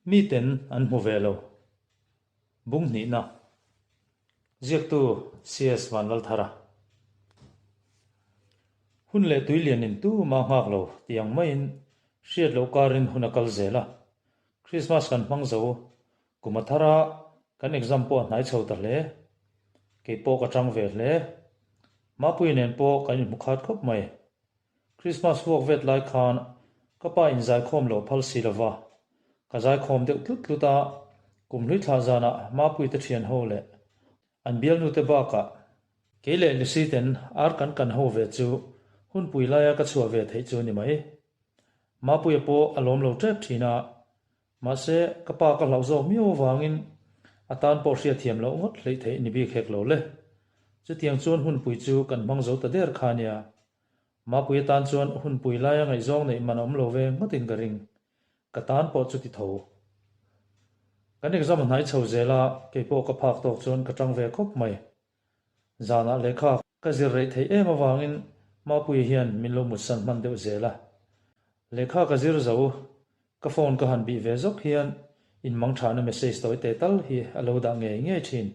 Miten an hmu ve lo. Bung hnihna. Ziaktu CS Vanlalthara. Hun leh tui lianin tumah nghak lo tih ang maiin hriat loh karin hun a kal zel a. Krismas kan hmang zo. Kum a thar a, kan exam pawh a hnai chho ta hle. Kei pawh ka tang ve hle. Mapui nen pawh kan inhmu khat khawp mai. Krismas vuak vet lai khan ka pa in zaikhawm lo phal si lova, ka zaikhawm deuh tlut tlut a, kum hlui thlah zanah Mapui te thian ho leh an bialnu te bakah kei leh Lucy ten ar kan kan ho ve chu hunpui laia ka chhuah ve theih chu ni mai. Mapuia pawh a lawm lo tep thin a, Mahse, ka pa ka hlauh zawk miau avangin a tan pawh hriatthiam loh ngawt hleih theih ni bik hek lo le. Chutiang chuan hunpui chu kan hmang zo ta der kha nia. Mapui atan chuan hunpui laia ngaihzawng neih man a awm lo ve ngawtin ka ring. Ka tan pawh chuti tho. Kan exam a hnai chho zel a, keipawh ka phak tawk chuan ka tang ve khawp mai. Zanah lehkha ka zir reih theih em avangin Mapuia hian min lo mutsan hman deuh zel a. Lehkha ka zir zo, ka phone ka han bih ve zawk hian inmang thahna message tawi teh tal hi a lo dah ngei ngei thin.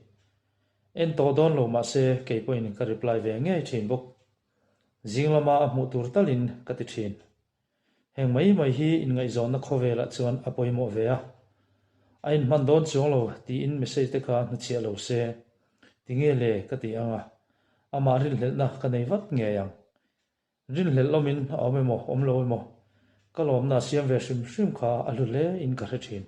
En tawh dawn lo mahse kei pawhin ka reply ve ngei thin bawk. Zing lama a hmuh tur talin ka ti thin. Heng mai mai hi inngaihzawnna khawvelah chuan a pawimawh ve a. A inhman dawn chuang lo tiin message te kha hnuchhiah lo se, tinge le ka ti ang a, amah rinhlelhna ka nei vat ngei ang. Rinhlelh lawmin a awm emaw awm lo emaw ka lawmna siam ve hrim hrim kha a hlu hle in ka hre thin.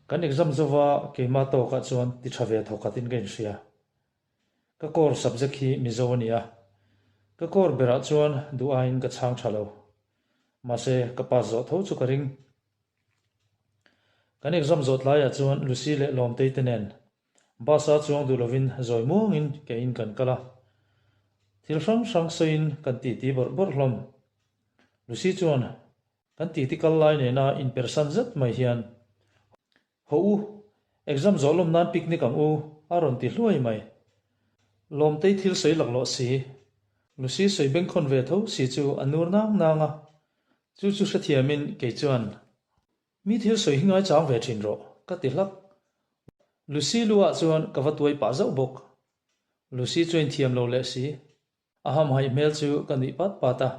Kan exam zova keimah tawkah chuan ti tha ve thawkhatin ka inhria. Ka core subject hi Mizo a ni a, ka core berah chuan duh aiin ka chhang tha lo. Mahse, ka pass zawh tho chu ka ring. Kan exam zawh tlaiah chuan Lucy leh Lawmtei te nen bus a chuang duh lovin zawi muangin ke in kan kal a. Thil hrang hrang sawiin kan titi bawrh bawrh hlawm. Lucy chuan kan titi kal lai nena inpersan zet mai hian Haw u, exam zawh lawm nan picnic ang u, a rawn ti hluai mai. Lawmtei thil sawi laklawh si, Lucy sawi bengkhawn ve tho si chu a nur nang nang a. Chu chu hrethiamin kei chuan, Mi thil sawi hi ngaichang ve thin rawh, ka ti hlak. Lucy lu ah chuan ka va tuai pah zauh bawk. Lucy chu a inthiam lo leh si. A hamhaih hmel chu ka nuih pat pat a.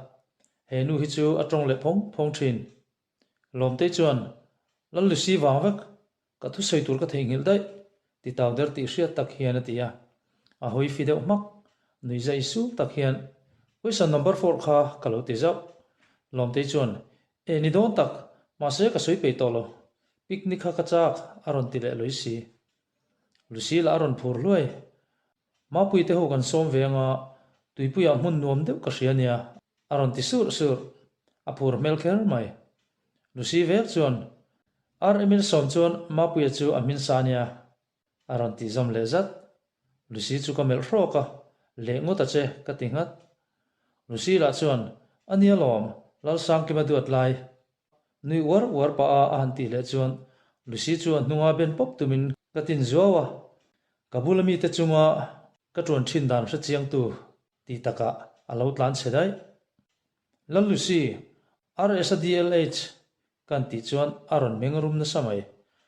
He nu hi chu a tawng leh phawng phawng thin. Lawmtei chuan, Lal Lucy vang vek, ka thusawi tur ka theihnghilh daih, ti tau der tih hriat tak hian a ti a. A hawi fi deuh hmak, nui zai su tak hian, Question number four kha ka lo ti zauh. Lawmtei chuan, E ni dawn tak, mahse ka sawi peih tawh lo. Picnic kha ka chak, a rawn ti leh lui si. Lucy lah a rawn phur hluai. Mapui te ho kan sawm ve anga, tuipuiah hmun nuam deuh ka hria nia, a rawn ti surh surh. A phur hmel kher mai. Lucy vek chuan, RML sawm chuan Mapuia chu a hmin sa nia, a rawn tih zawm leh zat. Lucy chu ka melh hrawk a, Leh ngawt a che, ka ti nghat. Lucy lah chuan, A nia lawm, Lalsangkima duat lai. Nui uar uar pah a a han tih leh chuan Lucy chu a hnunga ben pawp tumin ka tin zuau a, ka bula mite chunga ka tuan thin dan hre chiangtu tih takah a lo tlan chhe daih. Lal Lucy, RSADLH kan tih chuan a rawn meng rum nasa mai.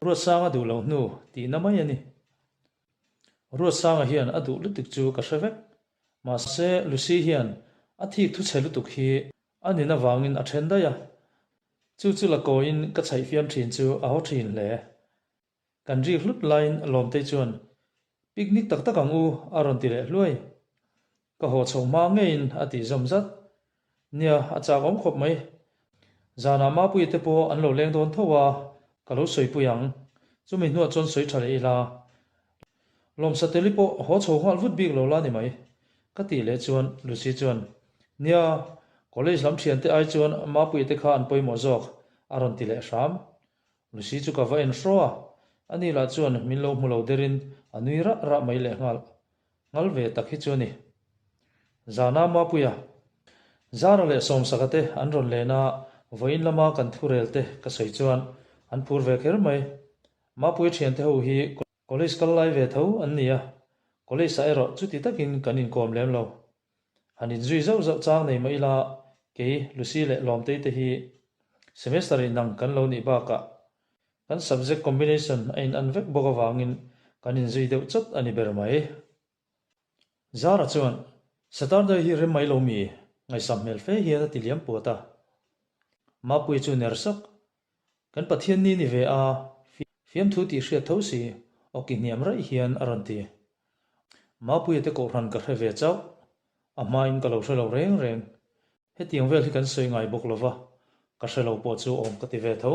Ruatsanga duh loh hnu tihna mai a ni. Ruatsanga hian a duh lutuk chu ka hre vek. Mahse Lucy hian a thik thu chhe lutuk hi A nin avangin a then daih a, chu chu la kawiin ka chhaih fiam thin chu a haw thin hle. Kan rik hlut laiin Lawmtei chuan, Picnic tak tak ang u, a rawn ti leh hluai. Ka haw chho hma ngeiin a tih zawm zat. Nia, a chak awm khawp mai. Zanah Mapuia te pawh an lo leng dawn tho a, ka lo sawipui ang. Chumi hnuah chuan sawi tha leh ila. Lawmsateli pawh haw chho nghal vut bik lo la ni mai. Ka tih leh chuan Lucy chuan, Nia, college lam thiante ai chuan Mapuia te kha an pawimawh zawk, a rawn ti leh hram. Lucy chu ka va en hraw a, ani lah chuan min lo hmu lo derin a nui rah rah mai leh nghal. Nghal ve tak hi chu a ni. Zana Mapuia, Zara leh Sawmsaka te an rawn len a, vawiin lama kan thurel te ka sawi chuan an phur ve kher mai. Mapuia thiante ho hi College kal lai ve tho an ni a, college ah erawh chuti takin kan inkawm lem lo. Han inzui zauh zauh chang nei mah ila, kei, Lucy leh Lawmtei te hi semester inang kan lo nih bakah. Kan subject combination a in an vek bawk avangin kan inzui deuh chawt a ni ber mai. Zara chuan, Saturday hi rem mai lo mi? Ngaihsam hmel fe hian a ti liam puat a. Mapuii chu ner sak, Kan Pathian ni ni ve a, fiamthu tih hriat tho si, awki hniam raih hian a rawn ti. Mapuia te kohhran ka hre ve chauh, a hmain ka lo hre lo reng reng. Hetiang vel hi kan sawi ngai bawk lova, ka hre lo pawh chu awm ka ti ve tho.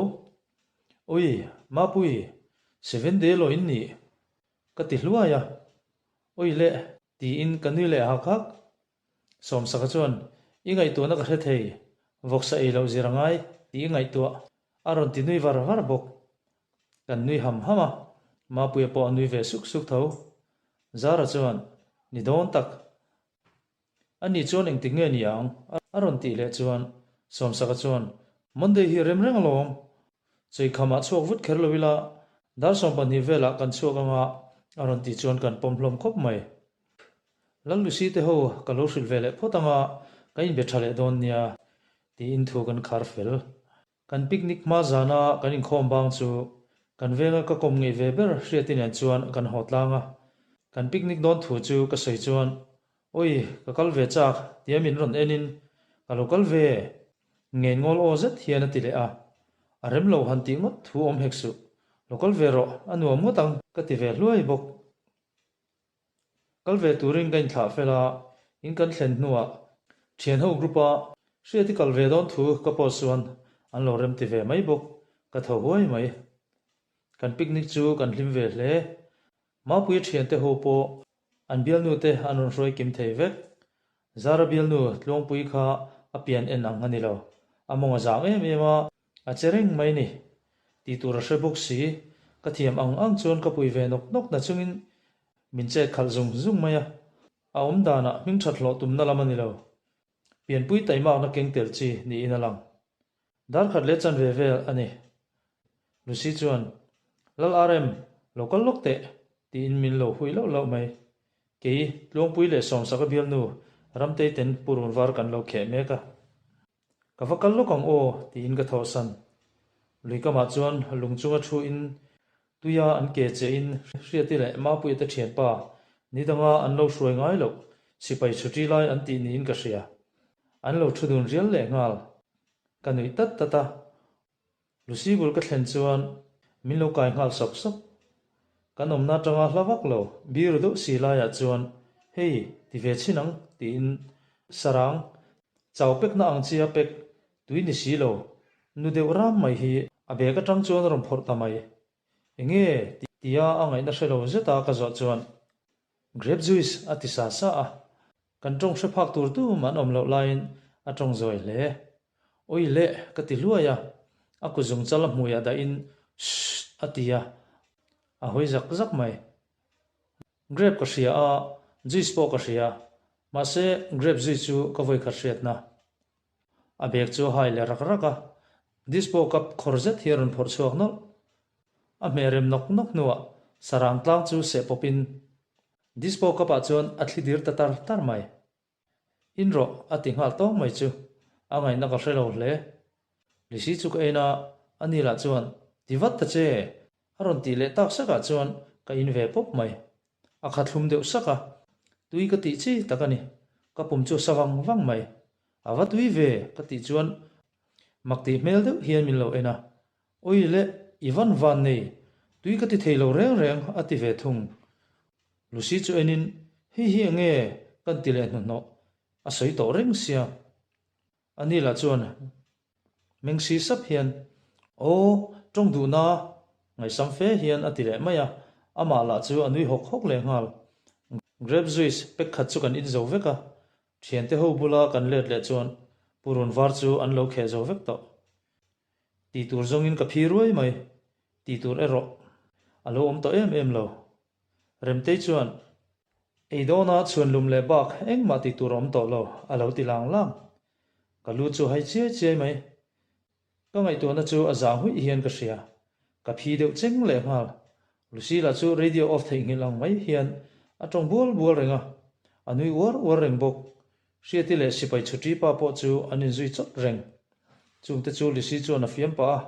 Ui, Mapui, Seven Day law in nih? Ka ti hluai a. Ui le, tiin ka nui leh hak hak. Sawmsaka chuan, I ngaihtuahna ka hre thei, vawksa ei loh zir a ngai, tih i ngaihtuah, a rawn ti nui var var bawk. Kan nui ham ham a, Mapuia pawh a nui ve suk suk tho. Zara chuan, Ni dawn tak. A nih chuan engtik nge ni ang? a rawn tih leh chuan Sawmsaka chuan, Monday hi rem reng alawm. Chawikhamah chhuak vut kher lo ila, dar 12 velah kan chhuak anga a rawn tih chuan kan pawm hlawm khawp mai. Lallusi te ho ka lo hrilh ve leh phawt anga ka inbe tha leh dawn nia tiin thu kan khar fel. Kan picnic hma zana kan inkhawm bang chu kan venga ka kawm ngei ve ber Hriati nen chuan kan haw tlang a. Kan picnic dawn thu chu ka sawi chuan Awi ka kal ve chak tia min rawn en in ka lo kal ve ngen ngawl aw zet hian a ti leh a. A rem lo han tih ngawt thu awm hek suh. Lo kal ve rawh a nuam ngawt ang ka ti ve hluai bawk. Kal ve turin ka inthlah fel a, in kan thlen hnuah thian ho group a Hriati kal ve dawn thu ka post chuan an lo rem ti ve mai bawk, ka tho huai mai. Kan picnic chu kan hlim ve hle. Mapuia thiante ho pawh an bialnu te an rawn hruai kim thei vek. Zara bialnu Tluangpui kha a pian en ang a ni lo. A mawng a zang em em a, a che reng mai ni. Tih tur a hre bawk si. Ka thiam ang ang chuan ka pui ve nawk nawk na chungin min chet khalh zung zung mai a. A awm danah hming that hlawh tumna lam a ni lo. Pianpui taimakna keng tel chi niin a lang. Dar khat leh chanve vel a ni. Lucy chuan, Lal RM, lo kal lawk teh, tiin min lo hui lauh lauh mai. Kei, Tluangpui leh Sawmsaka bialnu Ramtei ten purun var kan lo kheh mek a. Ka va kal lawk ang aw, tiin ka thawhsan. Luikamah chuan lung chunga thu in tuia an ke che in Hriati leh Mapuia te thianpa ni danga an lo hruai ngai loh sipai chhuṭi lai an tih niin ka hria. An lo thu dun rial leh nghal. Ka nuih tat tat a. Lucy bul ka thlen chuan min lo kai nghal sawp sawp. Kan awmna atanga hla vak lo biru deuh si laiah chuan hei ti ve chhin ang tiin sarang chau pekna ang chia pek tui ni si lo nu deuh ram mai hi a bag atang chuan a rawn phawrh ta mai. Enge tia a ngaihna hre lo zeta ka zawh chuan grape juice a ti sa sa a. Kan tawng hre phak tur tum an awm loh laiin a tawng zawi hle. Awi leh ka ti hluai a, a kut zung chal a hmuiah dahin Shh a ti a, a hawi zak zak mai. Grape ka hria a, juice pawh ka hria, mahse grape juice chu ka vawi khat hriatna. A bag chu a hai leh rak rak a, dispo cup khawr zet hi a rawn phawrh chhuak nawlh. A hmeh rem nawk nawk hnuah sarang tlang chu seh pawpin Dispo cup ah chuan a thli dir ta tar tar mai. In rawh a ti nghal tawng mai chu a ngaihna ka hre lo hle. Lisi chu ka en a, ani lah chuan ti vat ta che a rawn tih leh tak sak ah chuan ka in ve pawp mai. A kha thlum deuh sak a, tui ka tih chi tak a ni. Ka pum chu a sa vang vang mai. A va tui ve ka tih chuan mak tih hmel deuh hian min lo en a, Awi le, i van van nei, tui ka ti thei lo reng reng a ti ve thung. Lucy chu enin, Hei hi enge kan ti leh hnuhnawh, a sawi tawh reng sia. Ani lah chuan meng si sap hian, Aw, tawng duhna ngaihsam fe hian a ti leh mai a, amah lah chu a nui hawk hawk leh nghal. Grape juice pack khat chu kan in zo vek a, thiante ho bula kan let leh chuan purun var chu an lo kheh zo vek tawh. Tih tur zawngin ka phi ruai mai, tih tur erawh a lo awm tawh em em lo. Remtei chuan, Ei dawna chhuan lum leh bak engmah tih tur a awm tawh lo, a lo ti lang lang. Ka lu chu hai chiai chiai mai. Ka ngaihtuahna chu a zang huih hian ka hria. Ka phi deuh cheng leh nghal. Lucy lah chu radio off theihnghilh ang mai hian a tawng bual bual reng a, a nui uar uar reng bawk. Hriati leh sipai chhuṭi pa pawh chu an inzui chawt reng. Chungte chu Lucy chuan a fiam pah a,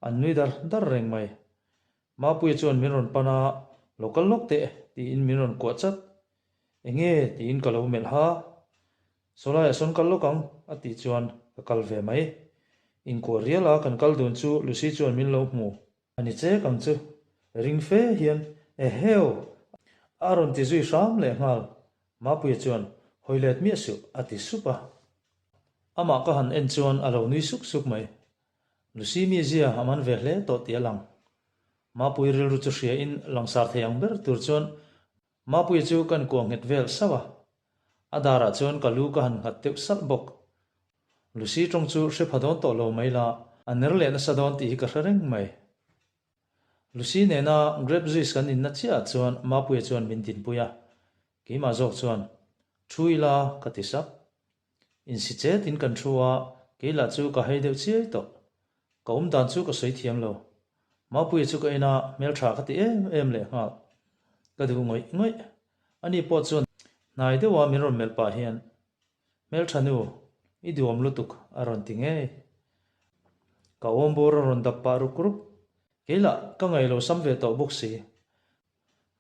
an nui dar dar reng mai. Mapuia chuan min rawn pan a, Lo kal lawk teh, tiin min rawn kuah chat. Enge? tiin ka lo melh ha. Sawlaiah sawn kal lawk ang, a tih chuan ka kal ve mai. Inkuah rial a kan kal dun chu Lucy chuan min lo hmu. A ni chek ang chu. Ring fe hian, Eheu! A rawn ti zui hram leh nghal. Mapuia chuan, Hawi let miah suh, a ti sup a. Amah ka han en chuan a lo nui suk suk mai. Lucy mizia a man ve hle tawh tih a lang. Mapui rilru chu hria in langsar thei ang ber tur chuan Mapuia chu kan kuah nghet vel sauh a. A darah chuan ka lu ka han nghat deuh salh bawk. Lucy tawng chu hre pha dawn tawh lo mai la, a ner leh nasa dawn tih hi ka hre reng mai. Lucy nena grape juice kan inna chiah ah chuan Mapuia chuan min dinpui a, keimah zawk chuan, Thu ila ka ti sap. Insi chetin kan thu a, kei lah chu ka hei deuh chiai tawh. Ka awm dan chu ka sawi thiam lo. Mapuia chu ka en a, hmeltha ka ti em em leh nghal. Ka duh ngawih ngawih. Ani pawh chuan hnai deuha min rawn melh pah hian, Hmeltha nu, i duhawm lutuk a rawn ti ngei. Ka awm bawr a rawn dap pah ruk ruk. Kei lah ka ngaih lo sam ve tawh bawk si.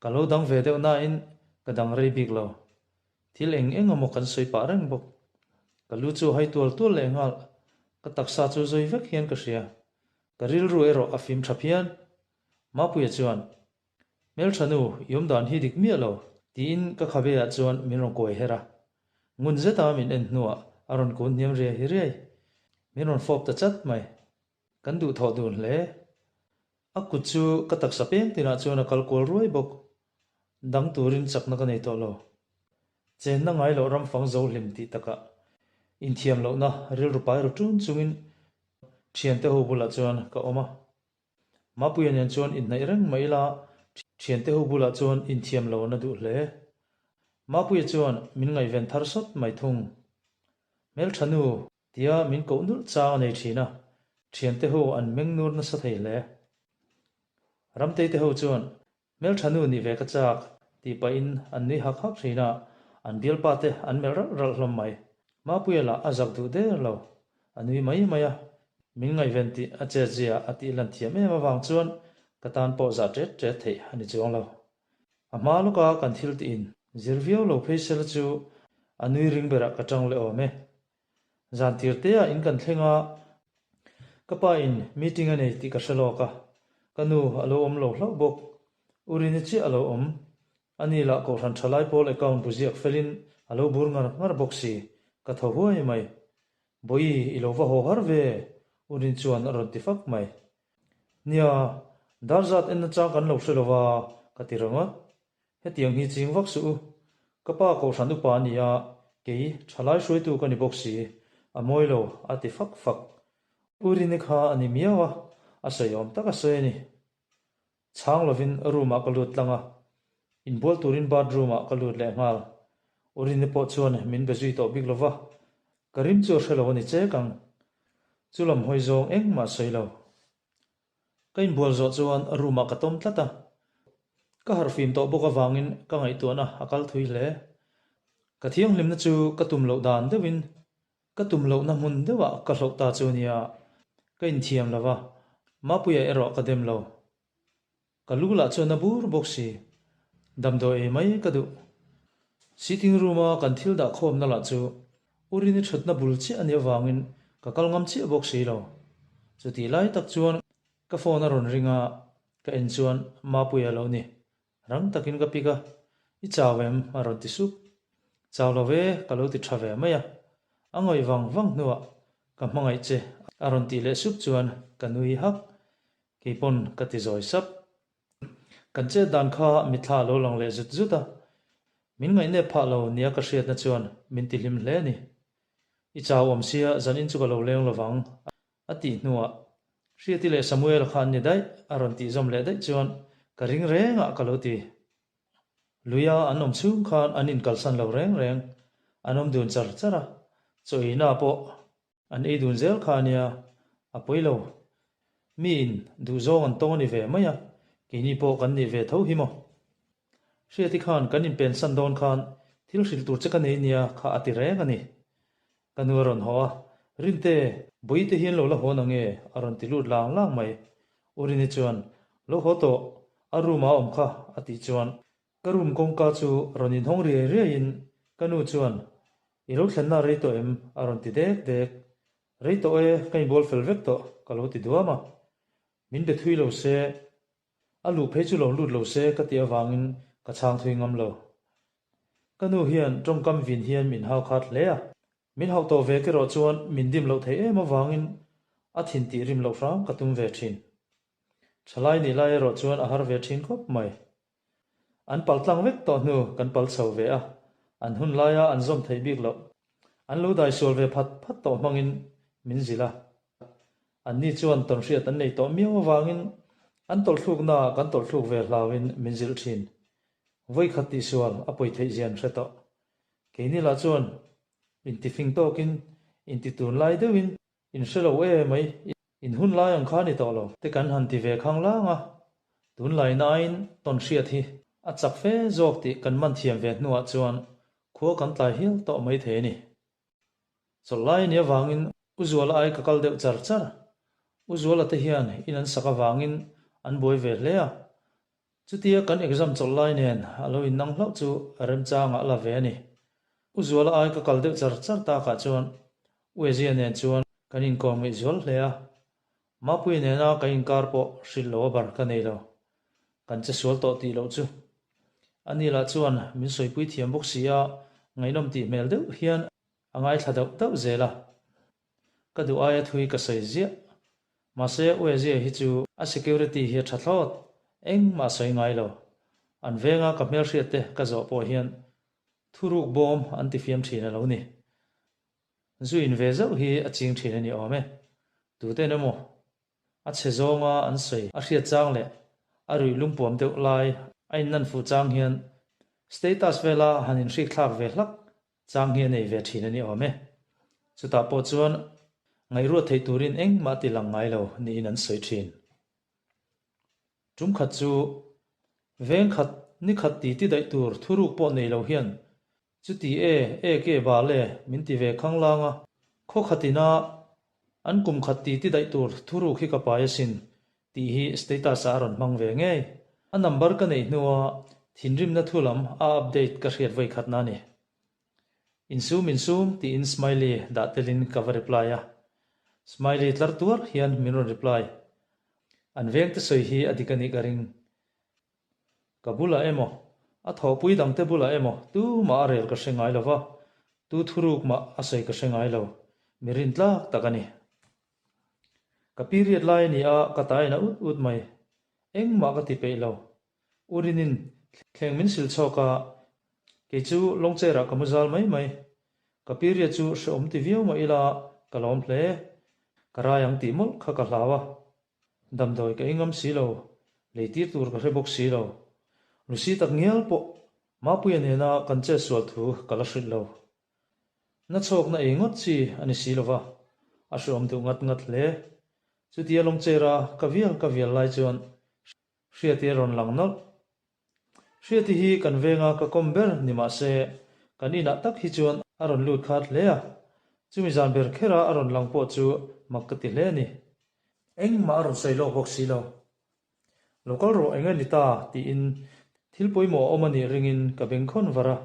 Ka lo dang ve deuh nain ka dang rei bik lo. Thil eng eng emaw kan sawi pah reng bawk. Ka lu chu hai tual tual leh nghal, ka taksa chu zawi vek hian ka hria. Ka rilru erawh a fim tha phian. Mapuia chuan, Hmeltha nu, i awm dan hi dik miah lo, tiin ka khabe ah chuan min rawn kawi her a. Ngun zeta min en hnuah a rawn kun hniam riai riai. Min rawn fawp ta chat mai. Kan duhthawh dun hle. A kut chu ka taksa peng tinah chuan a kal kual ruai bawk. Dang turin chakna ka nei tawh lo. Chenna ngai loh ram fang zo hlim tih takah inthiam lohna rilru pai ru ṭun chungin ṭhiante ho bulah chuan ka awm a. Mapuia nen chuan inhnaih reng mai ila ṭhiante ho bulah chuan inthiam lo na duh hle. Mapuia chuan min ngaihven thar sawt mai thung. Hmelṭha nu Tia min koh nulh chang a nei thin a, thiante ho an meng nur nasa thei hle. Ramtei te ho chuan, Hmeltha nu nih ve ka chak, tih pahin an nui hak hak thin a, an bialpa te an melh ralh ralh hlawm mai. Mapuia lah a zak duh der lo, a nui mai mai a, min ngaihven tih a chet zia a tih lan thiam em avang chuan ka tan pawh zah ṭet ṭet theih a ni chuang lo. A hma lawka kan thil tiin zir viau lo phei sela chu a nui ring berah ka ṭang leh awm e. Zan tir te ah in kan thleng a, ka pa in meeting a nei tih ka hre lawk a, ka nu a lo awm lo hlauh bawk. U Rini chiah a lo awm. Ani lah Kohhran thalai pawl account bu ziak felin a lo bur ngar ngar bawk si, ka thaw huai mai. Bawi i lo va haw har ve, U Rin chuan a rawn ti fak mai. Nia, dar zat en nachang kan lo hre lo va, ka ti ringawt. Hetiang hi ching vak suh u. Ka pa Kohhran upa a ni a, kei thalai hruaitu ka ni bawk si, a mawi lo, a ti fak fak. U Rini kha a ni miau a, a sawi awm tak a sawi a ni. Chhang lovin room ah ka lut tlang a, inbual turin bathroom ah ka lut leh nghal. U Rini pawh chuan min be zui tawh bik lo va, ka rim chu a hre lo a ni chek ang. Chu lam hawi zawng engmah a sawi lo. Ka inbual zawh chuan room ah ka tawm tlat a, ka harhfim tawh bawk avangin ka ngaihtuahna a kal thui hle. Ka thianghlimna chu ka tum loh dan deuhin ka tum lohna hmun deuhah ka hloh ta chu nia, ka inthiam lo va, Mapuia erawh ka dem lo. Ka lu lah chuan a bur bawk si. Damdawi ei mai ka duh. Sitting room a kan thil dah khawmna lah chu Urini thutna bul chiah a nih avangin ka kal ngam chiah bawk si lo. Chutih lai tak chuan ka phone a rawn ring a, ka en chuan Mapuia lo ni. Rang takin ka pick a, I chau em? a rawn ti sup. Chau lo ve, ka lo ti tha ve mai a. A ngawih vang vang hnuah ka hmangaih che a rawn tih leh sup chuan ka nui hak. Kei pawn ka ti zawi sap. Kan chet dan kha mitthla a lo lang leh zut zut a, min ngaihnep phah lo nia ka hriatna chuan min ti hlim hle a ni. I chau awm sia zanin chu ka lo leng lovang a tih hnuah Hriati leh Samuela kha an ni daih a rawn tih zawm leh daih chuan ka ring reng ah ka lo ti. Luia an awm chhung khan an inkalsan lo reng reng, an awm dun char char a, chaw eina pawh An ei dun zel kha a nia, a pawi lo. Miin duhzawng an tawng a ni ve mai a, keini pawh kan nih ve tho hi maw? Hriati khan kan inpensan dawn khan thil hrilh tur che ka nei nia kha a ti reng a ni. Ka nu a rawn haw a, Rinte, Bawiite hian lo la hawn ang e a rawn ti lut lang lang mai. U Rini chuan. Lo haw tawh, a room ah a awm kha a tih chuan ka room kawngka chu rawn inhawng riai riaiin ka nu chuan I lo thlenna rei tawh em? a rawn ti dek dek. Rei tawh e, ka inbual fel vek tawh ka lo ti duam a. Min be thui lo se, a luh phei chu lo lut lo se ka tih avangin ka chhang thui ngam lo. Ka nu hian tawngkam vin hian min hau khat hle a. Min hauh tawh ve erawh chuan min dim loh theih em avangin a thin tih rim loh hram ka tum ve thin. Thalai nih lai erawh chuan a har ve thin khawp mai. An pal tlang vek tawh hnu kan pal chho ve a, an hun laia an zawm theih bik loh. An lo dai sual ve phat phat tawh hmangin min zilh a. Anni chuan tawnhriat an nei tawh miau avangin an tawlhthluknaah kan tawlhthluk ve hlauin min zilh thin. Vawikhat tihsual a pawi theih zian hre tawh. Keini lah chuan intifing tawkin intitun lai deuhin in hre lo e mai, in hun lai ang kha ni tawh lo. Te kan han ti ve khang lang a, tunlai nain tawnhriat hi a chak fe zawk tih kan man thiam ve hnuah chuan khua kan tlai hial tawh mai thei a ni. Chawlh lai a nih avangin U Zuala ai ka kal deuh char char. U Zuala te hian in an sak avangin an buai ve hle a. Chutia kan exam chawlh lai nen a lo innang hlauh chu remchangah a la ve a ni. U Zuala ai ka kal deuh char char takah chuan U Ezia nen chuan kan inkawm ngaih zual hle a. Mapuia nena kan inkar pawh hrilh lo a bar ka nei lo. Kan che sual tawh tih loh chu. Ani lah chuan min sawipui thiam bawk si a, ngaihnawm tih hmel deuh hian a ngaithla dauh dauh zel a. Ka duh aia thui ka sawi ziah. Mahse Uezia hi chu a security hi a tha thlawt, engmah a sawi ngai lo. An venga ka hmelhriat te ka zawh pawh hian thuruk bawm an ti fiam thin a lo ni. Zu in ve zauh hi a ching thin a ni awm e. Tuten emaw A chhe zawnga an sawi a hriat chang leh a ruih lungpuam deuh lai a innan fuh chang hian status vela han inhrik thlak ve hlak chang hi a nei ve thin a ni awm e. Chutah pawh chuan ngaihruat theih turin engmah ti lang ngai lo niin an sawi thin. Tum khat chu veng khat ni khat ti ti daih tur thuruk pawh nei lo hian Chuti e, e ke bal e, min ti ve khanglang a, khaw khatina an kum khat ti ti daih tur thuruk hi ka pai asin tih hi status ah a rawn hmang ve ngei. A number ka neih hnua thinrimna thu lam a update ka hriat vawi khatna a ni. Insum insum tiin smiley dah telin ka va reply a. Smiley tlar tuar hian min rawn reply. An vengte sawi hi a dik a nih ka ring. Ka bulah emaw, a thawhpui dangte bulah emaw tumah a rel ka hre ngai lo va, tu thuruk mah a sawi ka hre ngai lo, mi rintlak tak a ni. Ka period lai a ni a, ka taina ut ut mai. Engmah ka ti peih lo. Urinin thleng min sil chhawk a, kei chu long chair ah ka mu zal mai mai. Ka period chu hrehawm ti viau mah ila ka lawm hle. Ka rai ang tih mawlh kha ka hlau a. Damdawi ka ingam si lo, lei tir tur ka hre bawk si lo. Lucy tak ngial pawh Mapuia nena kan chet sual thu ka la hrilh lo. Na chhawkna ei ngawt chi a ni si lova, a hreawm duh ngat ngat hle. Chutia lawng chair-a ka vial ka vial lai chuan Hriati a rawn lang nawlh. Hriati hi kan venga ka kawm ber ni mah se, kan inah tak hi chuan a rawn lut khat hle a. Chumi zan ber khera a rawn lang pawh chu mak ka ti hle a ni. Engmah a rawn sawi lawk bawk si lo. Lo kal rawh eng a ni ta tiin thil pawimawh a awm a nih ringin ka beng khawn var a.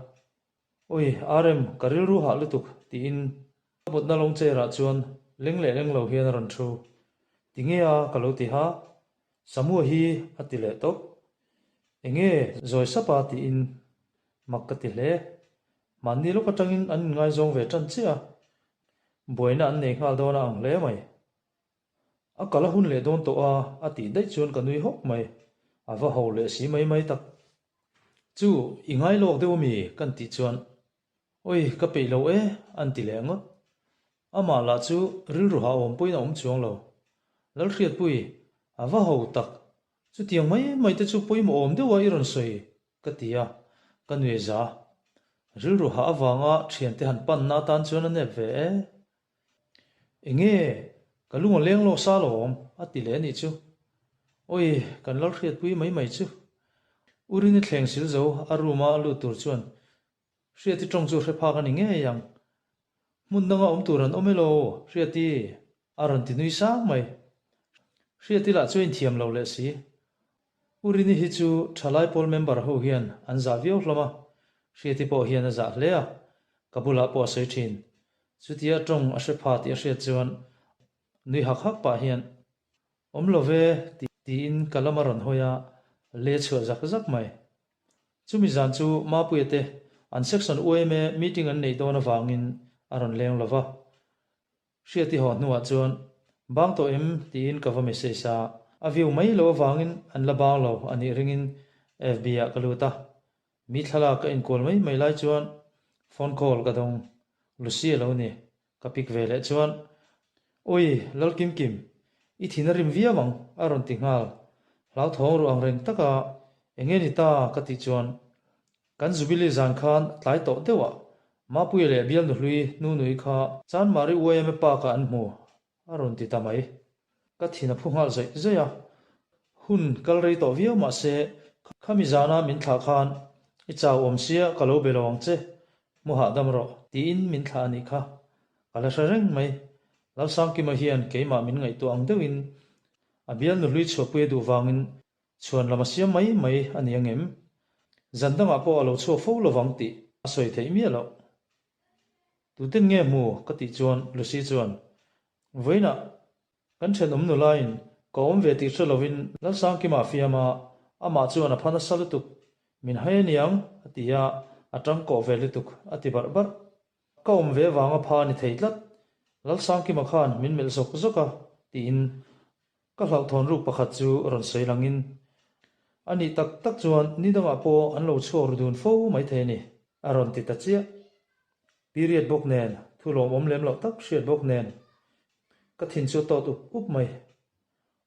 Ui, RM, ka rilru hah lutuk tiin ka mutna lawng chair ah chuan leng leh leng lo hian a rawn thu. Tinge a ka lo ti ha, Samua hi a ti leh tawp. Enge zawi sap a tiin mak ka ti hle. Mahni lawk atangin an inngaizawng ve tan chiah a, buaina an nei nghal dawn a ang hle mai. A kal a hun leh dawn tawh a, a tih daih chuan ka nui hawk mai. A va ho leh si mai mai tak. Chu, i ngai lawk deuh ami? Kan tih chuan, Awi, ka peih lo e, an ti leh ngawt. Amah lah chu rilru hah awm pawhin a awm chuang lo. Lalhriatpui, a va ho tak. Chutiang mai mai te chu pawimawh awm deuha i rawn sawi, ka ti a, ka nui za. Rilru hah avanga thiante han panna atan chuan a nep ve e. Enge, ka lung a leng lawk sa lo awm, a ti leh a nih chu. Awi, kan Lalhriatpui mai mai chu. U Rini thleng sil zo a room a lut tur chuan Hriati tawng chu hre phak a ni ngei ang. Hmun danga awm tur an awm elo, Hriati, a rawn ti nui sang mai. Hriati lah chu a inthiam lo leh si. U Rini hi chu thalai pawl member ho hian an zah viau hlawm a, Hriati pawh hian a zah hle a, ka bulah pawh a sawi thin. Chutia tawng a hre pha tih a hriat chuan nui hak hak pah hian, Awm lo ve, tiin ka lam a rawn hawi a, le chhuah zak zak mai. Chumi zan chu Mapuia te an section UMA meeting an neih dawn avangin a rawn leng lo va. Hriati haw hnuah chuan, Bang tawh em? tiin ka va message a, a view mai lo avangin an la bang lo a nih ringin FB ah ka lut a. Mi thlalak ka inkual mai mai lai chuan phone call ka dawng, Lucy a lo ni, ka pick ve leh chuan, Ui, Lalkimkim, i thin a rim viau ang, a rawn ti nghal. Hlauthawng ruh ang reng taka eng nge ni ta ka tih chuan, Kan Jubilee zan khan tlai tawh deuhah Mapuia leh bialnu hlui Nunui kha Chanmari YMA Park-ah an hmu, a rawn ti ta mai. Ka thin a phu nghal zawih zawih a, hun kal rei tawh viau mah se khami zana min thlah khan i chau awm sia ka lo be lo ang che, mu hahdam rawh tiin min thlah a nih kha. Ka la hre reng mai. Lalsangkima hian keimah min ngaihtuah ang deuhin a bialnu hlui chhuahpui a duh vangin Chhuan lam a siam mai mai a ni angem? Zan dangah pawh a lo chhuak fo lovang tih a sawi theih miah loh. Tuten nge hmu? ka tih chuan Lucy chuan, Vawiinah kan thenawm nulaiin ka awm ve tih hre lovin Lalsangkima a fiam a, amah chuan a pha nasa lutuk, min hai a niang a ti a, a tangkawh ve lutuk a ti barh barh. Ka awm ve vanga pha a ni thei tlat, Lalsangkima khan min melh zawk zawk a tiin Ka hlauhthawn ruk pakhat chu rawn sawi langin, A nih tak tak chuan ni dangah pawh an lo chhuak ru dun fo maithei a ni, a rawn ti ta chiah. Period bawk nen, thu lawmawm lem loh tak hriat bawk nen, ka thin chu a tawt up up mai.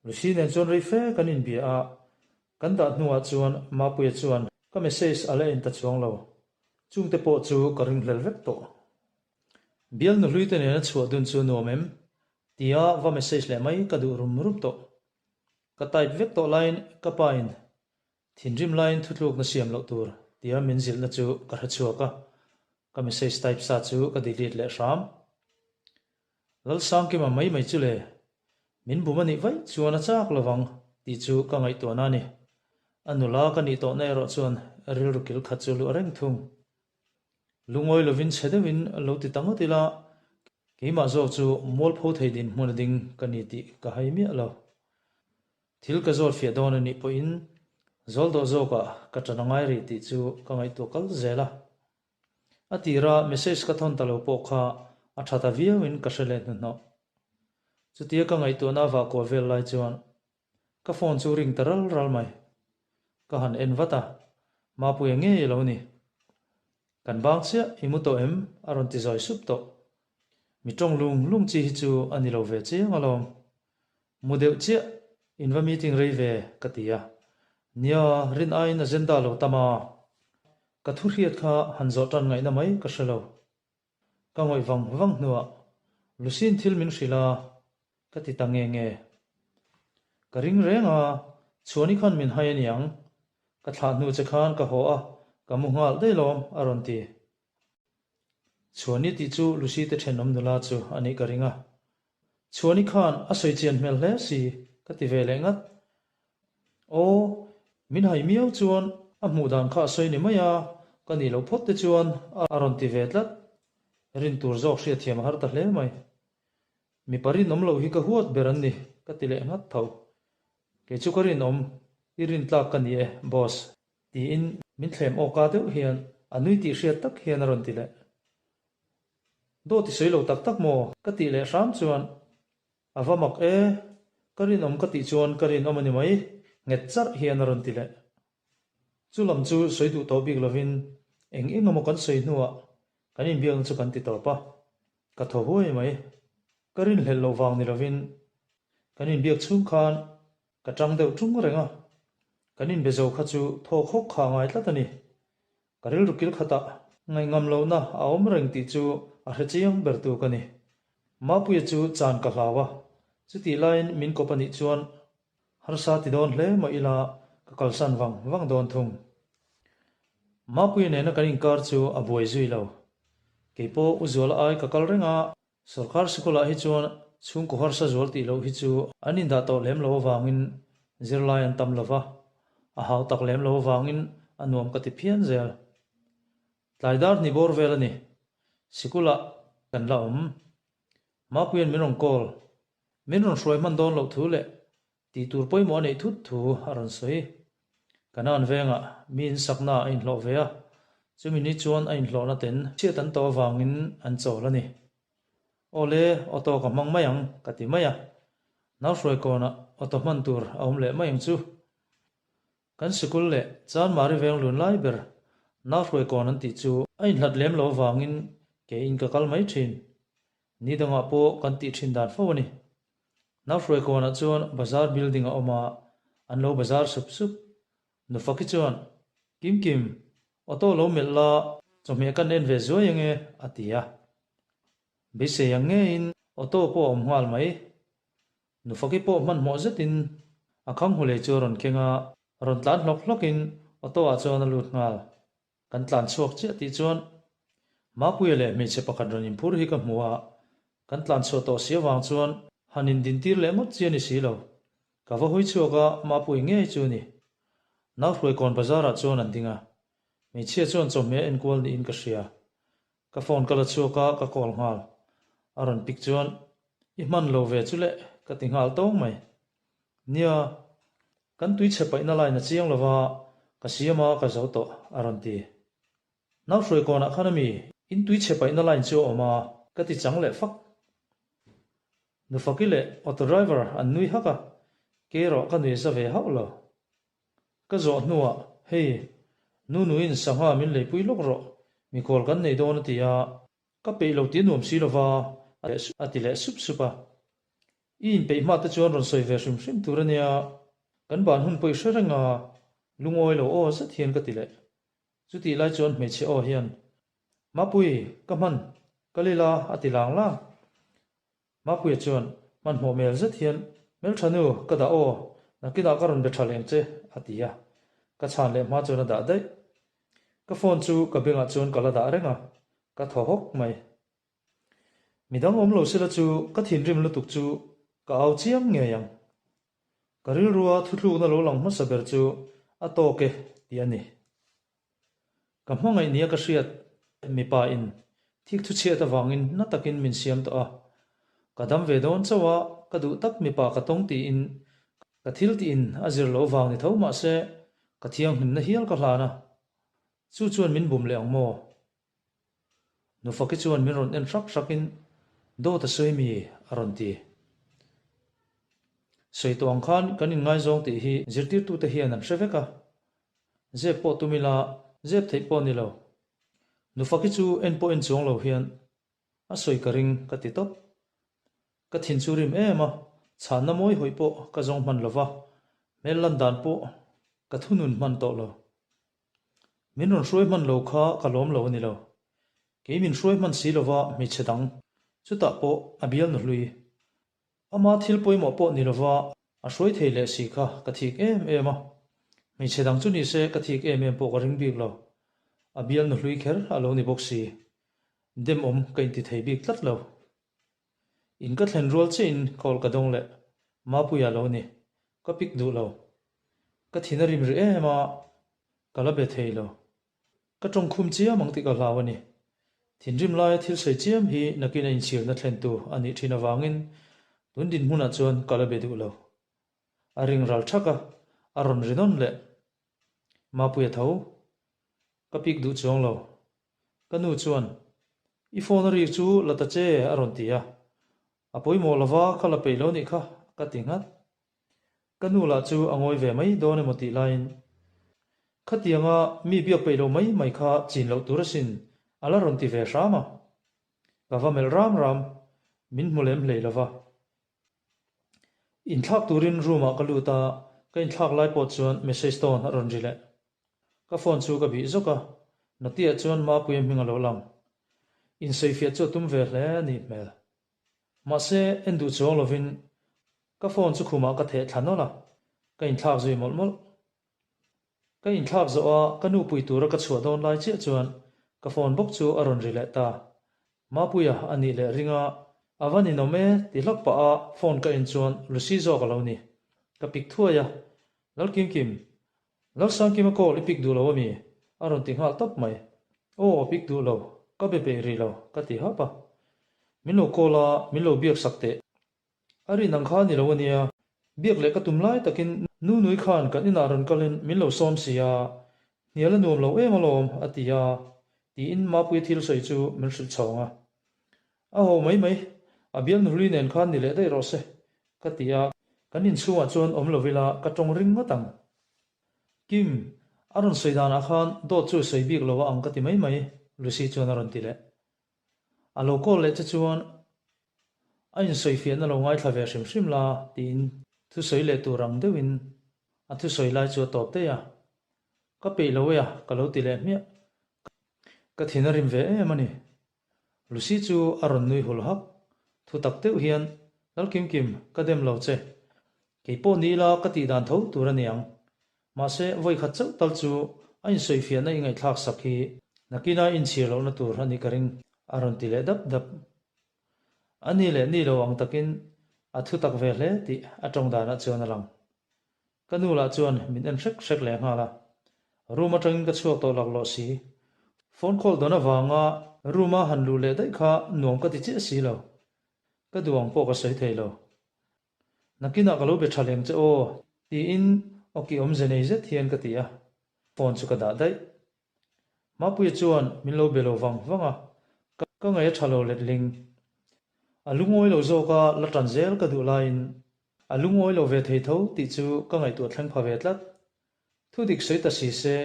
Lucy nen chuan rei fe kan inbia a, kan dah hnuah chuan Mapuia chuan ka message a la en ta chuang lo. Chungte pawh chu ka ringhlel vek tawh. Bialnu hluite nena chhuah dun chu nuam em? Tia va message leh mai ka duh rum rum tawh. Ka type vek tawh laiin ka pa in thinrim laiin thutlukna siam loh tur tia min zilhna chu ka hre chhuak a, ka message type sa chu ka delete leh hram. Lalsangkima mai mai chu le, min bum a nih vaih chuan a chak lovang tih chu ka ngaihtuahna a ni. A nula ka nih tawhna erawh chuan rilru kil khat chu luah reng thung. Lungawi lovin chhe deuhin lo ti ta ngawt ila, Keimah zawk chu mualpho thei dinhmun a ding ka ni tih ka hai miah lo. Thil ka zawt fiah dawn a nih pawhin zawl dawh zawkah ka ṭan a ngai rih tih chu ka ngaihtuah kal zel a. A tira message ka thawn ta lo pawh kha a ṭha ta viauin ka hre leh hnuhnawh. Chutia ka ngaihtuahna a vah kuah vel lai chuan Ka phone chu ring ta ral ral mai. Ka han en vat a, Mapuia ngei a lo ni. Kan bang chiah i mu tawh em? a rawn ti zawi sup tawh. Mi tawng lung lung chi hi chu a ni lo ve chiang alawm. Mu deuh chiah, in va meeting rei ve ka ti a. Nia, rin aiin agenda lo tam a. Ka thu hriat kha han zawh tan ngaihna mai ka hre lo. Ka ngawih vang vang hnuah Lucy'n thil min hrilh a, ka ti ta nge nge. Ka ring reng a, Chhuani khan min hai aniang, ka thlah hnu che khan ka haw a, ka mu nghal daih lawm, a rawn ti. Chhuani tih chu Lucy te thenawm nula chu a nih ka ring a. Chhuani khan a sawi chian hmel hle si, ka ti ve leh ngat. Aw, min hai miau chuan a hmuh dan kha a sawi ni mai a, ka nih loh phawt te chuan a rawn ti ve tlat. Rin tur zawk hriatthiam a har ta hle mai. Mipa rinawm lo hi ka huat ber an ni, ka ti leh nghat tho. Kei chu ka rinawm, i rintlak ka ni e, boss, tiin min thlem awka deuh hian a nui tih hriat tak hian a rawn ti leh. Dawt i sawi lo tak tak maw? ka tih leh hram chuan A va mak e, ka rinawm ka tih chuan ka rinawm a ni mai, nghet charh hian a rawn ti leh. Chu lam chu sawi duh tawh bik lovin eng eng emaw kan sawi hnuah kan inbiakna chu kan ti tawp a, ka thaw huai mai. Ka rinhlelh loh vang ni lovin kan inbiak chhung khan ka tang deuh tung reng a, kan inbe zo kha chu thaw khawk kha a ngai tlat a ni. Ka rilru kil khatah ngaihngam lohna a awm reng tih chu a hre chiang ber tu ka ni. Mapuia chu chan ka hlau a, chutih laiin min kawp a nih chuan harsa ti dawn hle mah ila ka kalsan vang vang dawn thung. Mapuia nena kan inkar chu a buai zui lo. Keipawh u Zuala ai ka kal reng a, Sorkar sikulah hi chuan chhungkaw harsa zual tih loh hi chu an indah tawh lem lo avangin zirlai an tam lo va. A hau tak lem lo avangin a nuam ka ti phian zel. Tlai dar hnih bawr vel a ni. Sikulah kan la awm. Mapuia'n min rawn call. Min rawn hruai hman dawn loh thu leh tih tur pawimawh a neih thut thu a rawn sawi. Kanan vengah mi insakna a inhlawh ve a, chumi ni chuan a inhlawhna ten chhiat an tawh avangin an chawl a ni. Awle, auto ka hmang mai ang, ka ti mai a. Nauhruai kawnah auto hman tur a awm leh mai ang chu. Kan sikul leh Chanmari veng lun lai ber Nauhruai kawn an tih chu a inhlat lem lo avangin ke in ka kal mai thin. Ni dangah pawh kan tih thin dan fo a ni. Nauhruai kawnah chuan bazar building a awm a, an lo bazar sup sup. Nufaki chuan, Kim Kim, auto lo melh la, chawhmeh kan en ve zuai ange, a ti a. Beisei ang ngeiin auto pawh a awm nghal mai. Nufaki pawh hmanhmawh zetin a khang hulei chu a rawn keng a, rawn tlan hlawk hlawkin auto ah chuan a lut nghal. Kan tlan chhuak chiah tih chuan Mapuia leh hmeichhe pakhat rawn inphur hi ka hmu a, kan tlan chhuah tawh si avang chuan han indintir leh ngawt chi a ni si lo. Ka va hui chhuak a, Mapuii ngei chu a ni. Nauhruaikawn bazar ah chuan an ding a, hmeichhia chuan chawhmeh a enkual niin ka hria. Ka phone ka la chhuak a, ka call nghal. A rawn pick chuan, I hman lo ve chu le, ka ti nghal tawng mai. Nia, kan tui chhe paihna line a chiang lova, ka siam a, ka zo tawh, a rawn ti. Nauhruai kawnah khan ami, in tui chhe paihna line chu a awm a, ka ti chang leh fak. Nufaki leh auto driver an nui hak a, kei erawh ka nui za ve hauh lo. Ka zawh hnuah, Hei, Nunuin sangha min leipui lawk rawh, mikhual kan nei dawn a ti a, ka peih lo tih a nuam si lova, a ti leh sup sup a. I inpeih hma te chuan rawn sawi ve hrim hrim tur a nia, kan ban hun pawh i hre reng a, lungawi lo aw zet hian ka ti leh. Chutih lai chuan hmeichhe aw hian, Mapui, ka hman, ka lila a ti lang lang. Mapuia chuan hmanhmawh hmel zet hian, Hmeltha nu, ka dah aw, nakinah ka rawn be tha leng che, a ti a. Ka chhan leh hma chuan a dah daih. Ka phone chu ka bengah chuan ka la dah reng a, ka thaw hawk mai. Midang awm lo sela chu ka thinrim lutuk chu ka au chiam ngei ang. Ka rilrua thuthlukna lo lang hmasa ber chu a tawk e tih a ni. Ka hmangaih nia ka hriat mipa in thik thu chhiat avangin na takin min siam tawh a, ka dam ve dawn chauh a, ka duh tak mipa ka tawng tiin ka thil tiin a zir loh vang ni tho mahse ka thianghlimna hial ka hlan a, chu chuan min bum leh ang maw? Nufaki chuan min rawn en hrak hrakin Dawt a sawi mi? a rawn ti. Sawi tawh ang khan kan inngaizawng tih hi zirtirtute hian an hre vek a, Zep pawh tum ila, zep theih pawh ni lo. Nufaki chu en pawh en chuang lo hian a sawi ka ring ka ti tawp. Ka thin chu rim em a, chhanna mawi hawih pawh ka zawng hman lo va, hmel lan dan pawh ka thunun hman tawh lo. Min rawn hruai hman lo kha ka lawm lo a ni lo. Kei min hruai hman si lova hmeichhe dang, chutah pawh a bial nu hlui. Ama thil pawimawh pawh ni lova a hruai thei leh si kha ka thik em em a, hmeichhe dang chu ni se ka thik em em pawh ka ring bik lo. A bialnu hlui kher a lo ni bawk si. Demawm ka inti thei bik tlat lo. In ka thlen rual chiahin call ka dawng leh Mapuia lo ni. Ka pick duh lo. Ka thin a rim rih em a, ka la be thei lo. Ka tawngkhum chiam ang tih ka hlau a ni. Thinrim laia thil sawi chiam hi nakin a inchhirna thlentu a nih thin avangin tun dinhmunah chuan ka la be duh lo. A ring ral thak a, a rawn ri nawn leh. Mapuia tho. Ka pik duh chuang lo. Ka nu chuan, I phone a ri chu la ta che a rawn ti a. A pawimawh lova ka la peih lo nih kha ka ti nghat. Ka nu lah chu a ngawi ve mai dawn emaw tih laiin, Khatianga mi biak peih lo mai mai kha chin loh tur asin, a la rawn ti ve hram a. Ka va melh ram ram, min hmu lem hlei lova. Inthlak turin room ah ka lut a, ka inthlak lai pawh chuan message tone a rawn ri leh. Ka phone chu ka bih zawk a, Notiah chuan Mapuia hming a lo lang. Insawifiah chu a tum ve hle a nih hmel. Mahse, en duh chuang lovin ka phone chu khumah ka theh thla nawlh a, ka inthlak zui mawlh mawlh. Ka inthlak zawh a, ka nu pui tura ka chhuah dawn lai chiah chuan ka phone bawk chu a rawn ri leh ta. Mapuia a nih leh ring a, a va ninawm e ti hlak pah a phone ka en chuan Lucy zawk a lo ni. Ka pik thuai a, Lalkimkim! Lalsangkima call i pick duh lo ami? A rawn ti nghal tawp mai. Aw, pick duh lo, ka be peih rih lo, ka ti hap a. Min lo call a, min lo biak sak teh. A rin ang kha a ni lo ania. Biak leh ka tum lai takin Nunui khan kan inah rawn kalin min lo sawm si a, hnial a nuam lo em alawm, a ti a, tiin Mapuia thil sawi chu min hrilh chhawng a. A haw mai mai, a bial nuhlui nen khan ni leh daih rawh se, ka ti a. Kan inchhungah chuan awm lo ila ka tawng ring ngawt ang. Kim, a rawn sawi danah khan dawt chu sawi bik lo a ang ka ti mai mai, Lucy chuan a rawn ti leh. A lo call leh che chuan a insawifiahna lo ngaithla ve hrim hrim la tiin thusawi leh tur ang deuhin a thusawi lai chu a tawp daih a. Ka peih lo e a, ka lo ti leh hmiah. Ka thin a rim ve em a ni. Lucy chu a rawn nui hul hak. Thu tak deuh hian, Lalkimkim, ka dem lo che. Kei pawh ni ila ka tih dan tho tur a niang. Mahse, vawi khat chauh tal chu a insawifiahna i ngaihthlak sak hi nakina inchhir lohna tur a nih ka ring, a rawn ti leh dap dap. A ni leh ni lo ang takin a thu tak ve hle tih a tawng danah chuan a lang. Ka nu lah chuan min en hrek hrek leh nghal a. Room atangin ka chhuak tawh laklawh si. Phone call dawn avanga room a han luh leh daih kha nuam ka ti chiah si lo. Ka duh ang pawh ka sawi thei lo. Nakinah ka lo be tha leng che aw, tiin awki awmze nei zet hian ka ti a, phone chu ka dah daih. Mapuia chuan min lo be lo vang vang a, ka ngaih a tha lo letling. A lungawi lo zawk a la tan zel ka duh laiin a lungawi lo ve thei tho tih chu ka ngaihtuah thleng pha ve tlat. Thu dik sawi ta si se,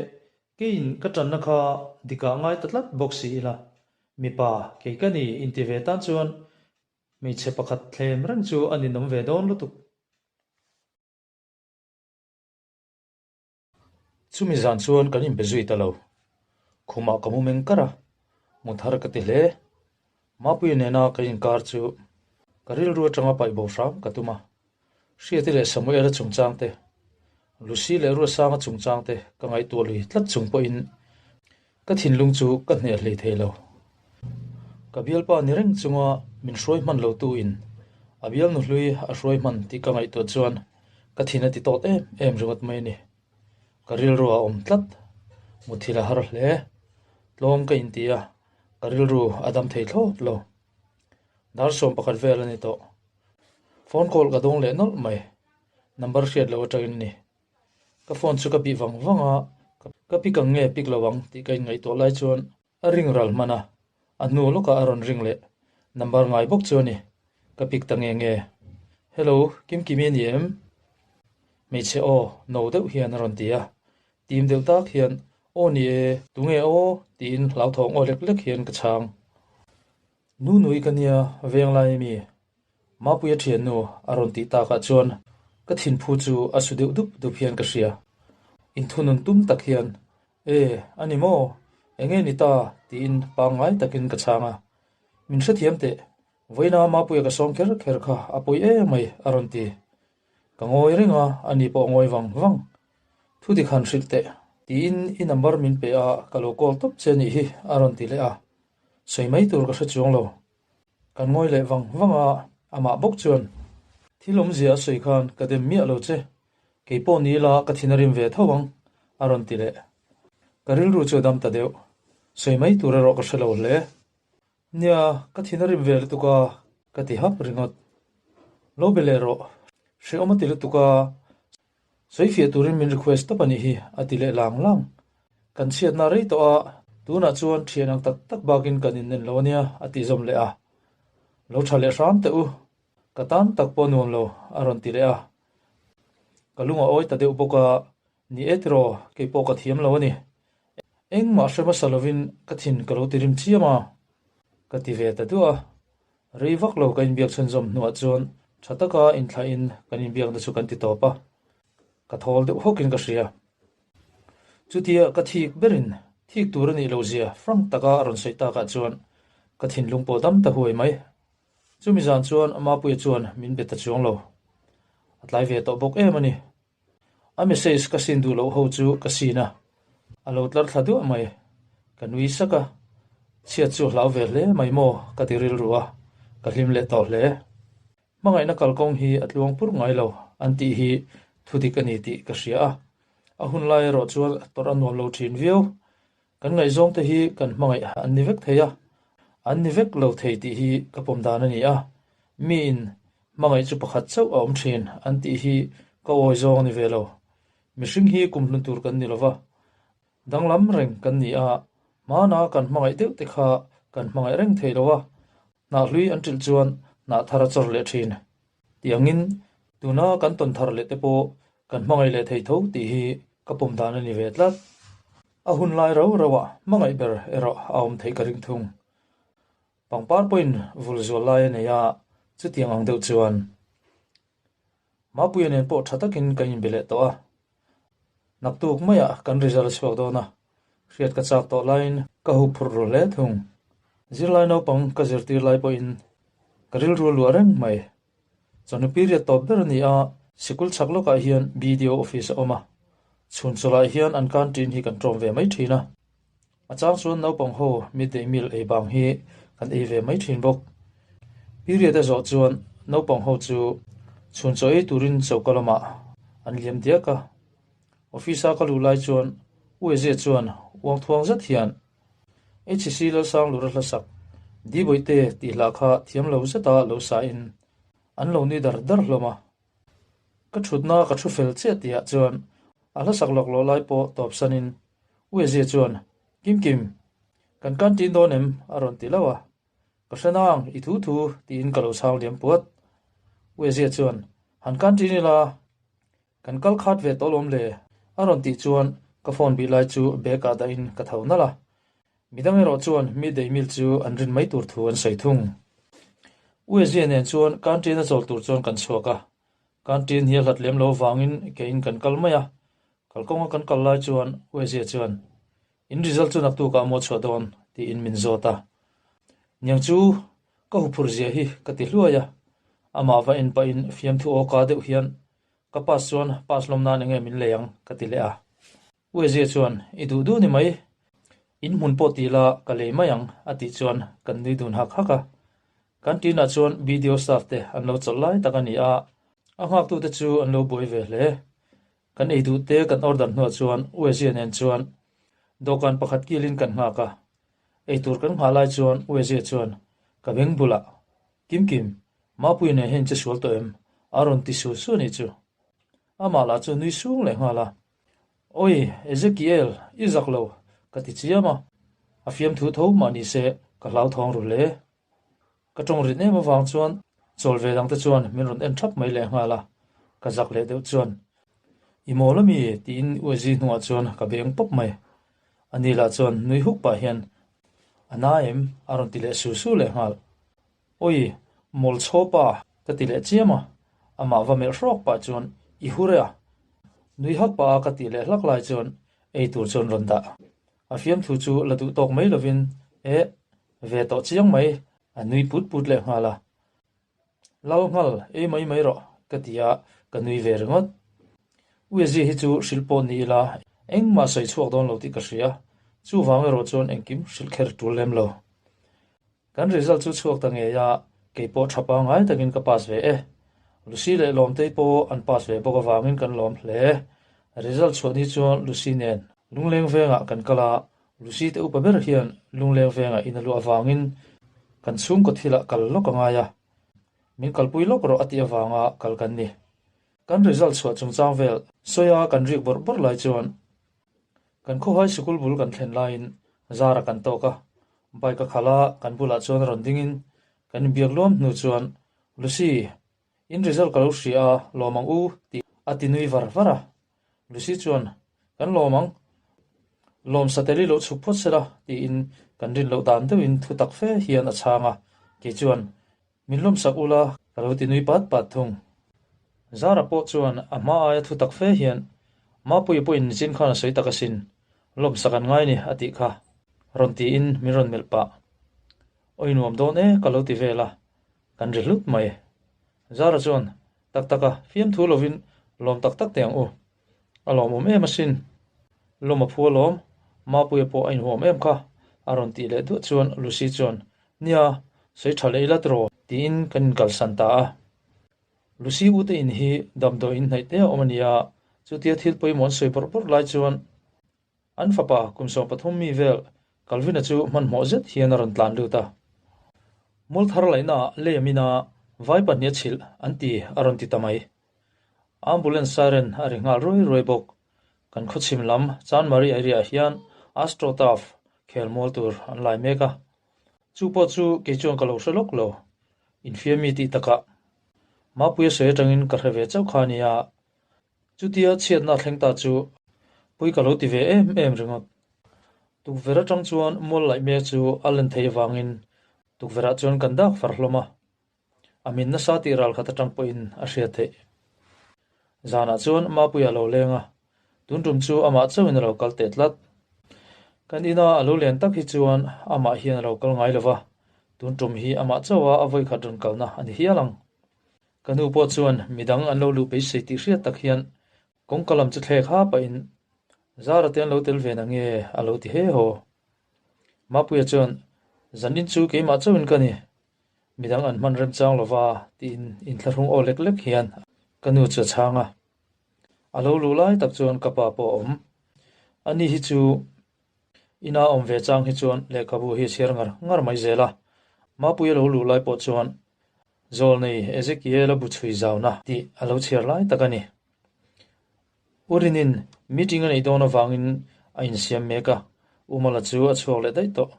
keiin ka tanna kha dikah ngai ta tlat bawk si ila, mipa kei ka ni inti ve tan chuan Hmeichhe pakhat thlem reng chu a ninawm ve dawn lutuk. Chumi zan chuan kan inbe zui ta lo. Khumah ka mu meng kar a, mu thar ka ti hle. Mapuia nena ka inkar chu ka rilru atanga paih bo hram ka tum a. Hriati leh Samuela chungchang te, Lucy leh Ruasanga chungchang te ka ngaihtuah lui tlat chung pawhin ka thinlung chu ka hneh hlei thei lo. Ka bialpa ni reng chunga min hruai hman lo tu in a bialnu hlui a hruai hman tih ka ngaihtuah chuan ka thin a ti tawt em em ringawt mai a ni. Ka rilru a awm tlat, muthilh a har hle, tlawm ka inti a, ka rilru a dam thei thlawt lo. Dar 11 vel a ni tawh. Phone call ka dawng leh nawlh mai. Number hriat loh atangin a ni. Ka phone chu ka bih vang vang a, ka pick ang nge pick lo ang tih ka inngaihtuah lai chuan a ring ral hman a, a hnu lawkah a rawn ring leh. Number ngai bawk chu a ni. Ka pick ta nge nge. Hello, Kimkimi a ni em? Hmeichhe aw, no deuh hian a rawn ti a. Tim deuh tak hian, Aw ni e, tunge aw? tiin hlauthawng aw lek lek hian ka chhang. Nunui ka nia, Venglai ami? Mapuia thiannu a rawn tih takah chuan ka thinphu chu a su deuh dup dup hian ka hria. Inthunun tum tak hian, E, a ni maw? Enge ni ta? tiin pangngai takin ka chhang a. Min hrethiam teh, vawiina Mapuia ka sawm kher kher kha a pawi em mai, a rawn ti. Ka ngawi reng a, ani pawh a ngawi vang vang. Thu dik han hrilh teh, tiin i number min pe a, ka lo call tawp che nih hi, a rawn ti leh a. Sawi mai tur ka hre chuang lo. Kan ngawi leh vang vang a, amah bawk chuan, Thil awmzia a sawi khan ka dem miah lo che, kei pawh ni ila ka thin a rim ve tho ang, a rawn ti leh. Ka rilru chu a dam ta deuh. Sawi mai tur erawh ka hre lo hle. Nia, ka thin a rim ve lutuk a, ka ti hap ringawt. Lo be leh rawh, hrehawm a ti lutuk a, Sawifiah turin min request tawp a nih hi, a ti leh lang lang. Kan chhiatna rei tawh a, tunah chuan thian ang tak tak bakin kan innen lo a nia, a ti zawm leh a. Lo tha leh hram teh u, ka tan tak pawh nuam lo, a rawn ti leh a. Ka lung a awi ta deuh bawk a, ni e tiraw, kei pawh ka thiam lo a ni. Engmah hre hmasa lovin ka thin ka lo ti rim chiam a, ka ti ve ta duah a. Rei vak lo ka inbiak chhunzawm hnuah chuan tha taka inthlahin kan inbiakna chu kan ti tawp a, ka thawl deuh hawkin ka hria. Chutia ka thik berin thik tur a nih loh zia frank taka a rawn sawi takah chuan ka thinlung pawh dam ta huai mai. Chumi zan chuan Mapuia chuan min be ta chuang lo. A tlai ve tawh bawk em a ni. A message ka sin duh loh ho chu ka sin a, a lo tlar thla duah mai. Ka nui sak a, chhiat chu a hlau ve hle mai maw ka ti rilru a, ka hlim leh tawh hle. Hmangaihna kalkawng hi a tluang pur ngai lo an tih hi thudik a ni tih ka hria a. A hun lai erawh chuan tawrh a nuam lo thin viau. Kan ngaihzawng te hi kan hmangaih an ni vek thei a, an ni vek lo thei tih hi ka pawm dan a ni a. Miin hmangaih chu pakhat chauh a awm thin an tih hi ka awi zawng a ni ve lo. Mihring hi kum hlun tur kan ni lo va, danglam reng kan ni a, hmana kan hmangaih deuh te kha kan hmangaih reng thei lo a, hnah hlui an ṭilh chuan hnah thar a chawr leh ṭhin. Tiangin tuna kan tawn thar leh te pawh kan hmangaih leh thei tho tih hi ka pawm dan a ni ve tlat. A hun lai rau rauah hmangaih ber erawh a awm theih ka ring thung. Pangpar pawhin vul zual lai a nei a, chutiang ang deuh chuan Mapuia nen pawh tha takin kan inbe leh tawh a. Naktuk maiah kan result a chhuak dawn a, hriat ka chak tawh laiin ka hup phurh ru hle thung. Zirlai naupang ka zirtir lai pawhin ka rilru a luah reng mai. Chawhnu period tawp ber a ni a, sikul chhak lawkah hian BDO office a awm a, chhun chawlhah hian an canteen hi kan ṭawm ve mai ṭhin a. A chang chuan naupang ho midday meal ei bang hi kan ei ve mai thin bawk. Period a zawh chuan naupang ho chu chhun chaw ei turin choka lamah an liam diak a. Office a ka luh lai chuan UAZ chuan uang thuang zet hian HCC Lalsang Lura hlasak Di Bawihte tih hlah kha thiam lo zeta lo sa in an lo nui dar dar hlawm a. Ka thutna ka thu fel chiah tihah chuan a hlasak lawk lawh lai pawh tawp sanin Uezia chuan, Kim Kim, kan canteen dawn em? a rawn ti lauh a. Ka hre nang, i thu thu, tiin ka lo chhang liam puat. Uezia chuan, Han canteen ila, kan kal khat ve tawh lawm le, a rawn tih chuan ka phone bih lai chu bag ah dahin ka tho nalh a. Midang erawh chuan midday meal chu an rin mai tur thu an sawi thung. Uezia nen chuan canteen a chawl tur chuan kan chhuak a. Canteen hi a hlat lem lo avangin keiin kan kal mai a. Kalkawnga kan kal lai chuan Uezia chuan, In result chu naktukah maw chhuah dawn? tiin min zawt a. Niang chu ka huphurh zia hi ka ti hluai a. Amah va en pahin fiamthu awka deuh hian, Ka pass chuan pass lawm nan enge min lei ang? ka ti leh a. Uezia chuan, I duh duh ni mai. In hmun pawh ti la ka lei mai ang, a tih chuan kan nui dun hak hak a. Canteen ah chuan BDO staff te an lo chawlh lai tak a ni a, a nghaktute chu an lo buai ve hle. Kan ei duh te kan order hnuah chuan Uezia nen chuan dawhkan pakhat kilin kan nghak a. Eitur kan nghah lai chuan Uezia chuan ka beng bulah, Kim Kim, Mapuia nen hian che sual tawh em? a rawn ti su su a nih chu. Amah lah chu nui sung leh nghal a. Awi, Ezekiel, i zak lo, ka ti chiam a. A fiamthu tho mah ni se ka hlauthawng ru hle. Ka tawng rin em avang chuan chawl ve dangte chuan min rawn en thap mai leh nghal a, ka zak leh deuh chuan, I mawl ami? tiin USG hnungah chuan ka beng pawp mai. Ani lah chuan nui huk pah hian, A na em? a rawn ti leh su su leh nghal. Awi, mawl chhaw pa! ka ti leh chiam a, amah va melh hrawk pah chuan, I hur e a? Nui hak pah a ka tih leh hlak lai chuan ei tur chuan rawn dah. A fiamthu chu la duh tawk mai lovin, Eh, ve tawh chiang mai, a nui put put leh nghal a. Lal nghal, ei mai mai rawh, ka ti a, ka nui ve ringawt. Uiazi hi chu hrilh pawh ni ila, engmah sawi chhuak dawn lo tih ka hria, chuvang erawh chuan engkim hrilh kher tul lem lo. Kan result chu chhuak ta ngei a, kei pawh tha pangngai takin ka pass ve e. Lucy leh Lawmtei pawh an pass ve bawk avangin kan lawm hle. Result chhuah ni chuan Lucy nen Lungleng vengah kan kal a, Lucy te upa ber hian Lungleng vengah in a luah avangin kan chhungkaw thilah kal lawk a ngai a, min kalpui lawk rawh a tih avanga kal kan ni. Kan result chhuah chungchang vel sawia kan rik bawrh bawrh lai chuan Kan khawhai sikul bul kan thlen laiin zara kan tawk a, bike a khalh a, kan bulah chuan rawn dingin kan inbiak luam hnu chuan, Lucy, in result ka lo hria a, lawm ang u, tih a ti nui var var a. Lucy chuan, Kan lawm ang, lawm sateli lo chhuk phawt sela, tiin kan rin loh dan deuhin thu tak fe hian a chhang a, kei chuan, Min lawmsak ula, ka lo ti nui pat pat thung. Zara pawh chuan a hma aia thu tak fe hian, Mapuia pawhin zin khan a sawi tak asin, lawmsak an ngai ni a tih kha, rawn tiin min rawn melh pah. Awi nuam dawn e ka lo ti vel a, kan ri hlut mai. Zara chuan, Tak tak a, fiamthu lovin lawm tak tak teh ang u. A lawmawm em asin. Lawm a phu alawm, Mapuia pawh a inhuam em kha, a rawn tih leh duah chuan Lucy chuan, Nia, sawi tha leh ila tiraw? Tiin kan inkalsan ta a. Lucy ute in hi damdawi in hnaih te a awm a nia, Chutia thil pawimawh an sawi bawrh bawrh lai chuan an fapa kum 13 mi vel Calvin-a chu hmanhmawh zet hian a rawn tlan lut a. Mual thar laihnaah lei a min a, vai pahnih a chhilh an ti a rawn ti ta mai. Ambulance siren a ri nghal ruai ruai bawk. Kan khawchhim lam Chanmari area ah hian Astroturf khel mual tur an lai mek a. Chu pawh chu kei chuan ka lo hre lawk lo. Infiammi tih takah Mapuia sawi atangin ka hre ve chauh kha a nia. Chutia chhiatna a thleng ta chu pui ka lo ti ve em em ringawt. Tukverh atang chuan mual laih mek chu a len theih avangin tukverhah chuan kan dak far hlawm a. A min nasa tih ral khat atang pawhin a hriat theih. Zanah chuan Mapuia a lo leng a, tun tum chu amah chauhin a lo kal teh tlat. Kan ina a lo len tak hi chuan amah hian a lo kal ngai lo va, tun tum hi amah chauha a vawikhat rawn kalna a ni hial ang. Ka nu pawh chuan midang an lo luh beisei tih hriat tak hian kawngka lam chu thlek ha pahin Zara te an lo tel ve na nge a lo ti he haw. Mapuia chuan zanin chu keimah chauhin ka ni, midang an hman remchang lova tiin inthlahrung aw lek lek hian ka nu chu a chhang a. A lo luh lai tak chuan ka pa pawh a awm. Ani hi chu ina awm ve chang hi chuan lehkhabu hi a chhiar ngar ngar mai zel a. Mapuia lo luh lai pawh chuan Zawlnei Ezekiel-a bu chhui zauna tih a lo chhiar lai tak a ni. Urinin meeting a neih dawn avangin a insiam mek a, Umala chu a chhuak leh daih tawh.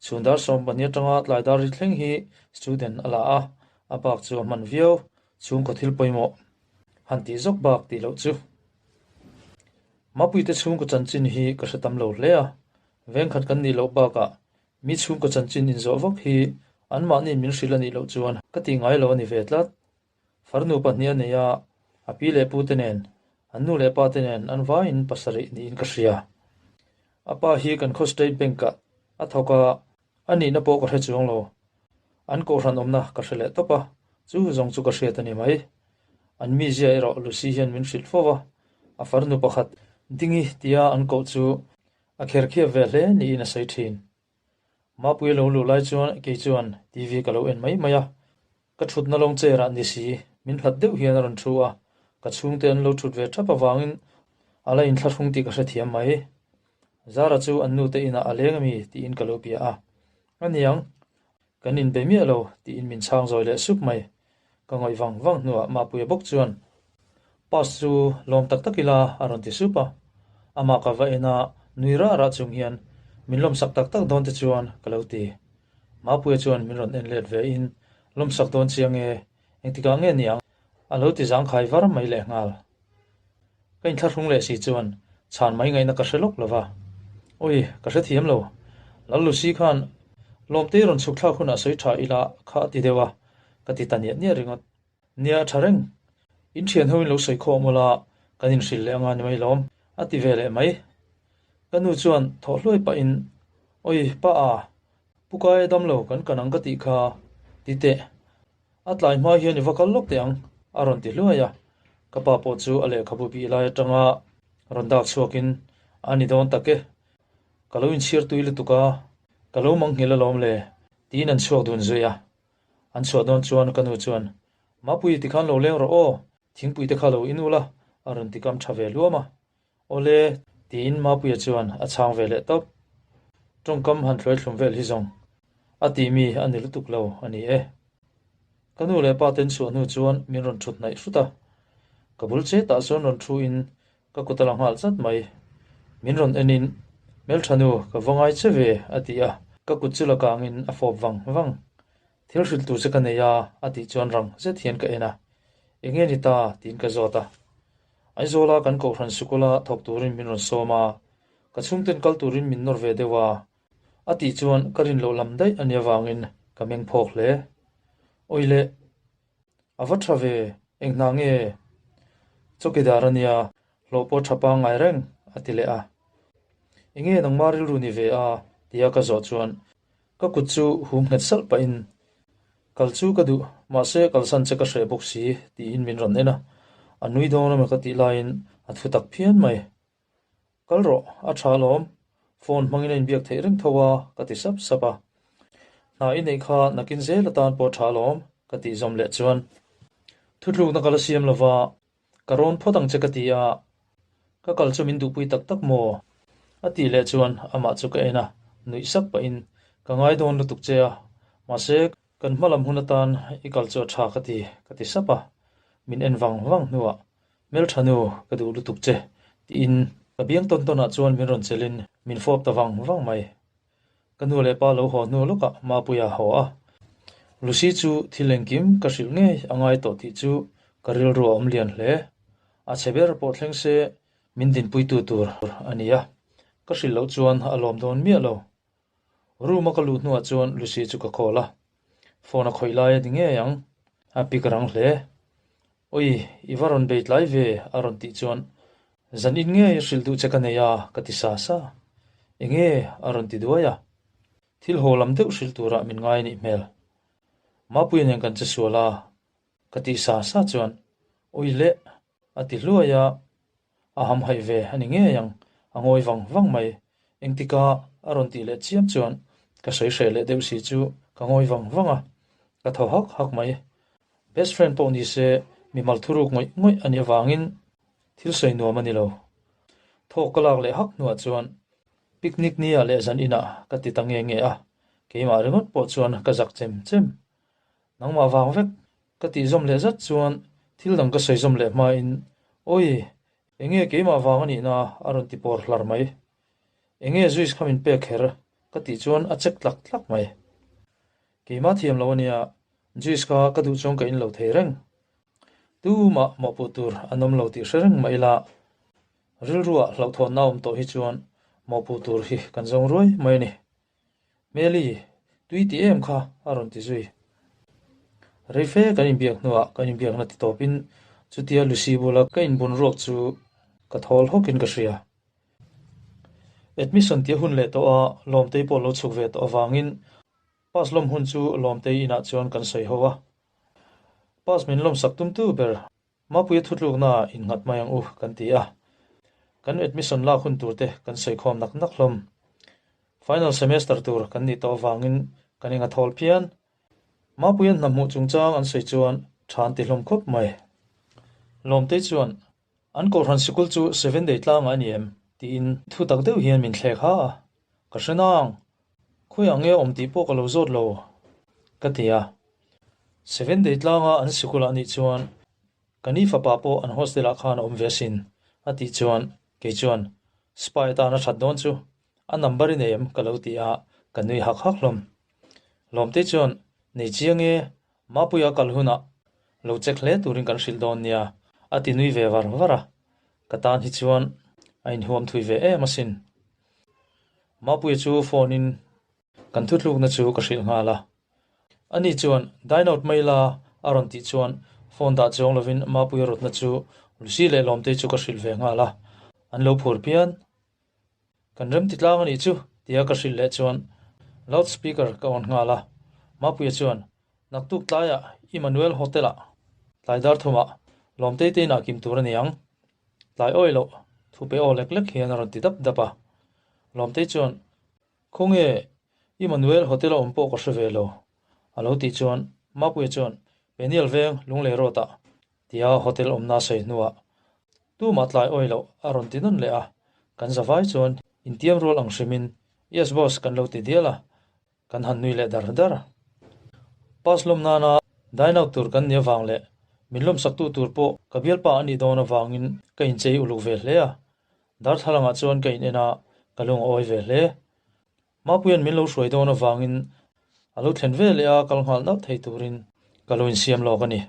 Chhun dar 12 atanga tlai dar ri thleng hi student a la a, a bak chu a hman viau, chhungkaw thil pawimawh han tih zawk bak tih loh chu. Mapuite chhungkaw chanchin hi ka hre tam lo hle a, vengkhat kan nih loh bakah Mi chhungkaw chanchin inzawh vak hi anmahni min hrilh a nih loh chuan ka ti ngai lo a ni ve tlat. Farnu pahnih a nei a, a pi leh pute nen, an nu leh pate nen an vaiin pasarih niin ka hria. A pa hi kan khaw State Bank-ah a thawk a, a nihna pawh ka hre chuang lo. An kohhran awmna ka hre leh tawp a, chu zawng chu ka hriat a ni mai. An mizia erawh Lucy hian min hrilh fo va, a farnu pakhat Dingi tia an koh chu A kher khiap ve hle niin a sawi thin. Mapuia lo luh lai chuan kei chuan TV ka lo en mai mai a, ka thutna lawng chair ah ni si, min hlat deuh hian a rawn thu a, ka chhungte an lo thut ve thap avangin a la inthlahrung tih ka hrethiam mai. Zara chu an nute inah a leng ami tiin ka lo bia a, a niang, kan inbe miah lo tiin min chhang zawi leh sup mai. Ka ngawih vang vang hnuah Mapuia bawk chuan Pass chu lawm tak tak ila a rawn ti sup a. Amah ka va en a, nui rah rah chung hian min lawmsak tak tak dawn te chuan ka lo ti. Mapuia chuan min rawn en let ve in lawmsak dawn chiang e, engtikah nge ni ang a lo ti zangkhai var mai lehnghal. Ka inthlahrung leh si chuan chhan mai ngaihna ka hre lawk lo va. Awi, ka hrethiam lo. Lal Lucy khan Lawmtei rawn chhuk thlak hunah sawi tha ila kha a ti deuh a, ka ti ta niah niah ringawt. Nia a tha reng. In thian ho in lo sawi khawm ula, kan inhrilh leh anga ni mai lawm, a ti ve leh mai. Ka nu chuan thawh hluai pahin, Awi, pa a, Pu Kaia damlo kan kan ang ka tih kha, ti teh. A tlai hma hian i va kal lawk teh ang, a rawn ti hluai a. Ka pa pawh chu a lehkhabu bih lai atanga rawn dak chhuakin, A ni dawn tak e, ka lo inchhir tui lutuk a, ka lo manghilh alawm le, tiin an chhuak dun zui a. An chhuah dawn chuan ka nu chuan, Mapui tikhan lo leng rawh aw, thingpui te kha lo in ula, a rawn ti kam tha ve luam a. Awle, tiin Mapuia chuan a chhang ve leh tawp. Tawngkam han thluai thlum vel hi zawng a tih mi a ni lutuk lo a ni e. Ka nu leh pa ten chhuah hnu chuan min rawn thut hnaih hrut a. Ka bul che tah sawn rawn thu in ka kut a la nghal chat mai. Min rawn en in, Hmeltha nu, ka va ngai che ve, a ti a. Ka kut chu la kang in a fawp vang vang. Thil hrilh tur che ka nei a, a tih chuan rang zet hian ka en a. Enge ni ta? tiin ka zawt a. Aizawla kan kohhran sikula thawk turin min rawn sawm a, ka chhungten kal turin min nawr ve deuh a, a tih chuan ka rin loh lam daih a nih avangin ka meng phawk hle. Awi le, a va tha ve, eng hna nge? Chawkidar a nia, hlawh pawh tha pangngai reng, a ti leh a. Enge nangmah rilru ni ve a? tia ka zawh chuan ka kut chu hum nghet salh pahin Kal chu ka duh, mahse kalsan che ka hreh bawk si, tiin min rawn en a. A nui dawn emaw ka tih laiin a thu tak phian mai. Kal rawh, a tha alawm, phone hmangin a inbiak theih reng tho a, ka ti sap sap a. Hna i neih kha nakin zel atan pawh tha alawm, ka tih zawm leh chuan. Thutlukna ka la siam lova, ka rawn phawt ang che ka ti a. Ka kal chu min duhpui tak tak maw? A tih leh chuan amah chu ka en a, nuih sak pahin, Ka ngai dawn lutuk che a, mahse kan hma lam hun atan i kal chu a tha ka ti, ka ti sap a. Min en vang vang hnuah, Hmeltha nu, ka duh lutuk che, tiin ka biang tawn tawnah chuan min rawn chelhin min fawp ta vang vang mai. Ka nu leh pa lo haw hnu lawkah Mapuia a haw a. Lucy chu thil engkim ka hrilh ngei a ngai tawh tih chu ka rilru a awm lian hle. A chhe ber pawh thleng se min dinpuitu tur a ni a, ka hrilh loh chuan a lawm dawn miah lo. Room a ka luh hnuah chuan Lucy chu ka call a, phone a khawih lai a ni ngei ang, a pick rang hle. Oi, i va rawn bei tlai ve a rawn tih chuan zan in ngei hrilh duh che ka nei a ka ti sa sa. Enge a rawn ti duai a, thil haw lam deuh hrilh turah min ngai a nih hmel. Mapuia nen kan che sual a ka tih sa sa chuan oi leh a ti hluai a, a hamhaih ve a ni ngei ang, a ngawi vang vang mai. Engtika a rawn tih leh chiam chuan ka sawi hreh leh deuh si chu ka ngawi vang vang a, ka thaw hak hak mai. Best friend pawh ni se mimal thuruk ngawih ngawih a nih avangin thil sawi nuam a ni lo. Thawk ka lak leh hak hnuah chuan picnic nia leh zan inah ka ti ta nge nge a, keimah ringawt pawh chuan ka zak chem chem. Nangmah vang vek ka tih zawm leh zat chuan thil dang ka sawi zawm leh hmain Awi! Enge keimah vang a nihna a rawn ti pawr hlar mai. Enge juice kha min pek kher ka tih chuan a check tlak tlak mai. Keimah thiam lo a nia, juice kha ka duh chuan ka in lo thei reng. Tumah mawhpuh tur an awm lo tih hre reng mah ila, rilruah hlauhthawnna a awm tawh hi chuan mawhpuh tur hi kan zawng ruai mai a ni. Hmeli, tui ti em kha a rawn ti zui. Reife kan inbiak hnuah kan inbiakna ti tawpin chutia Lucy bula ka inbun ruak chu ka thawl hawkin ka hria. Admission tia hun leh tawh a, Lawmtei pawh lo chhuk ve tawh avangin pass lawm hun chu Lawmtei inah chuan kan sawi ho a. Pass min lawmsak tumtu ber Mapuia thutlukna innghat mai ang u kan ti a, kan admission lak hun tur te kan sawikhawm nak nak hlawm. Final semester tur kan nih tawh avangin kan inga thawl phian. Mapuia hna hmuh chungchang an sawi chuan tha an ti hlawm khawp mai. Lawmtei chuan, An Kohhran sikul chu Seven Day tlangah a ni em? tiin thu tak deuh hian min thlek ha a, ka hre nang. Khawiah nge awm tih pawh ka lo zawt lo, ka ti a. Sevenday tlanga an sikul ah nih chuan ka ni fapa pawh an hostel ah khan a awm ve asin, a tih chuan kei chuan spy atan a that dawn chu a number i nei em ka lo ti a, ka nui hak hak hlawm. Lawmtei chuan nei chiang e, Mapuia kal hunah lo check hle turin kan hrilh dawn nia, a ti nui ve var var a, ka tan hi chuan a inhuam thui ve em asin. Mapuia chu phone in kan thutlukna chu ka hrilh nghal a. Ani chuan dine out mai la a rawn tih chuan phone dah chuang lovin Mapuia rawtna chu Lucy leh Lawmtei chu ka hrilh ve nghal a, an lo phur phian. Kan remti tlang a nih chu tia ka hrilh leh chuan loud speaker ka on nghal a, Mapuia chuan naktuk tlaiah Emmanuel Hotel ah tlai dar thumah Lawmtei te inah kim tur a ni ang. Tlai awi loh thu pe aw lek lek hian a rawn ti dap dap a. Lawmtei chuan, Khawnge, Emmanuel Hotel a awm pawh ka hre ve lo, a lo tih chuan Mapuia chuan, Peniel veng Lunglei Road ah tia hotel awmna sawi hnuah tumah tlai awi loh a rawn ti nawn leh a. Kan zavai chuan intiam rual ang hrimin, Yes boss kan lo ti dial a, Kan han nui leh dar dar. Pass lawm nana dine out tur kan nih avang leh min lawmsaktu tur pawh ka bialpa a nih dawn avangin ka inchei uluk ve hle a. Darthlalangah chuan ka in en a, ka lung a awi ve hle. Mapuia'n min lo hruai dawn avangin a lo thlen ve leh a kal nghal nauh thei turin ka lo insiam lawk a ni.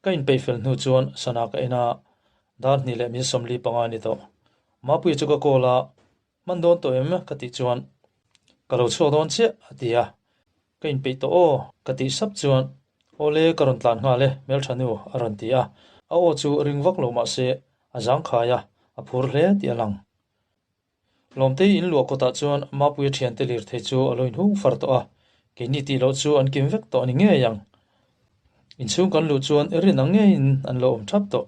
Ka inpeih fel hnu chuan sana ka en a, dar hnih leh min 45 a ni tawh. Mapuia chu ka call a, Hman dawn tawh em? ka tih chuan, Ka lo chhuak dawn chiah, a ti a. Ka inpeih tawh aw, ka tih sap chuan, Awle, ka rawn tlan nghal e, hmeltha nu, a rawn ti a. A aw chu ring vak lo mah se, a zangkhai a, a phur hle tih a lang. Lawmtei in luah kawtah chuan Mapuia thiante lirthei chu a lo inhung far tawh a, keini tih loh chu an kim vek tawh a ni ngei ang. Inchhung kan luh chuan rin ang ngeiin an lo awm thap tawh.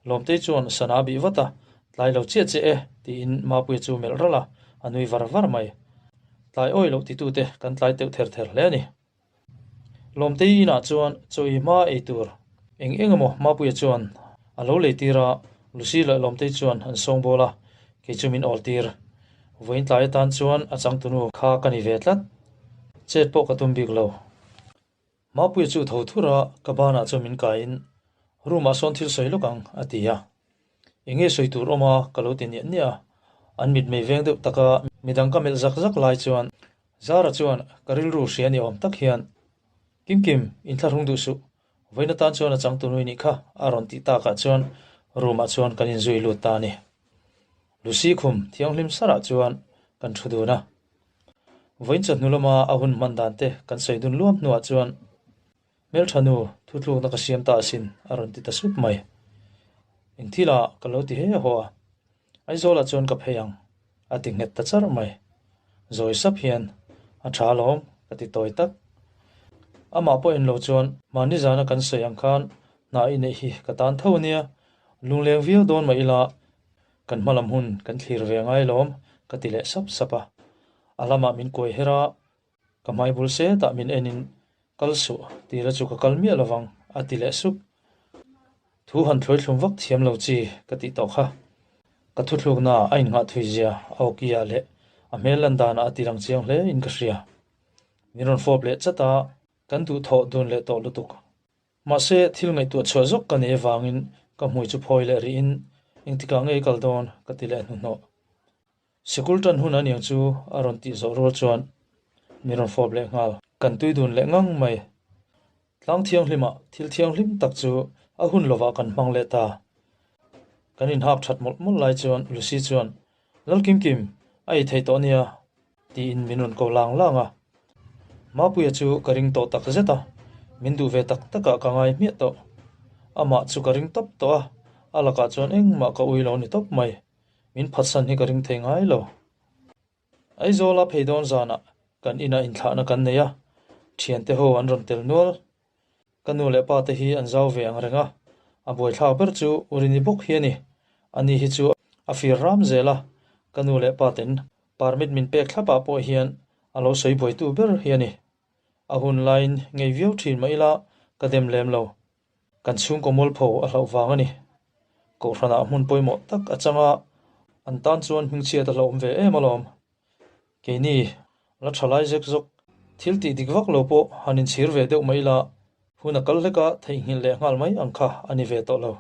Lawmtei chuan sana a bih vat a, Tlai lo chiah che e, tiin Mapuia chu melh ralh a, a nui var var mai. Tlai awi loh titute kan tlai teuh ther ther hle a ni. Lawmtei inah chuan chaw ei hma ei tur eng eng emaw Mapuia chuan a lo lei tir a, Lucy leh Lawmtei chuan an sawngbawl a, kei chu min awl tir. Vawiin tlai atan chuan a changtunu kha ka ni ve tlat. Chet pawh ka tum bik lo. Mapuia chu tho thur a, ka banah chuan min kaiin, Room ah sawn thil sawi lawk ang, a ti a. Eng nge sawi tur awm a, ka lo ti niah niah a. An mitmei veng deuh taka midang ka melh zak zak lai chuan Zara chuan ka rilru hria ni awm tak hian, Kim Kim, inthlahrung duh suh, vawiin atan chuan a changtu nui nih kha, a rawn tih takah chuan room ah chuan kan inzui lut ta a ni. Lucy khum thianghlim sarah chuan kan thu dun a. Vawiin chawhnu lama a hun hman dan te kan sawi dun luam hnuah chuan Hmeltha nu thutlukna ka siam ta asin a rawn ti ta sup mai. Eng thil ah ka lo ti he haw a, Aizawlah chuan ka phei ang a ti nghet ta charh mai. Zawi sap hian a tha alawm ka ti tawi tak. Amah pawh en lo chuan mahni zana kan sawi ang khan hna i neih hi ka tan tho ania, lungleng viau dawn mah ila Kan hma lam hun kan thlir ve ngai lawm ka ti leh sap sap a. A lamah min kuai her a, ka hmai bul setah min enin kal suh tira chu ka kal miah lovang a ti leh sup. Thu han thluaithlum vak thiam lo chi ka tih tawh kha. Ka thuthlukna a innghah thui zia a awkiah leh a hmel lan danah a ti lang chiang hle in ka hria. Min rawn fawp leh chat a, kan duhthawh dun leh tawh lutuk. Mahse, thil ngaihtuah chhuah zawk ka nei avangin ka hmui chu phawi leh rihin engtikah nge i kal dawn ka ti leh hnuhnawh. Sikul tan hun aniang chu a rawn tih zawh rual chuan min rawn fawp leh nghal. Kan tui dun leh ngang mai. Tlang thianghlimah thil thianghlim tak chu a hun lovah kan hmang leh ta. Kan inhak that mawlh mawlh lai chuan Lucy chuan, Lalkimkim, a ei thei tawh ania tiin min rawn ko lang lang a. Mapuia chu ka ring tawh tak zet a, min duh ve tak takah ka ngai hmiah tawh. Amah chu ka ring tawp tawh a, a lakah chuan engmah ka ui lo ni tawp mai. Min phatsan hi ka ring thei ngai lo. Aizawla phei dawn zanah kan inah inthlahna kan nei a, thiante ho an rawn tel nual. Ka nu leh pa te hi an zau ve ang reng a, a buaithlak ber chu Urini bawk hi a ni. Ani hi chu a fir ram zel a, ka nu leh pa ten permit min pek thlapah pawh hian a lo sawi buaitu ber hi a ni. A hun laiin ngei viau thin mah ila ka dem lem lo. Kan chhungkaw mualpho a hlauh vang a ni. Kohhranah hmun pawimawh tak a chang a, an tan chuan hmingchhiat a hlauhawm ve em alawm. Keini, la tha lai zek zawk, thil tih dik vak lo pawh han inchhir ve deuh mai la, hun a kal hlek a theihnghilh leh nghal mai ang kha a ni ve tawh lo.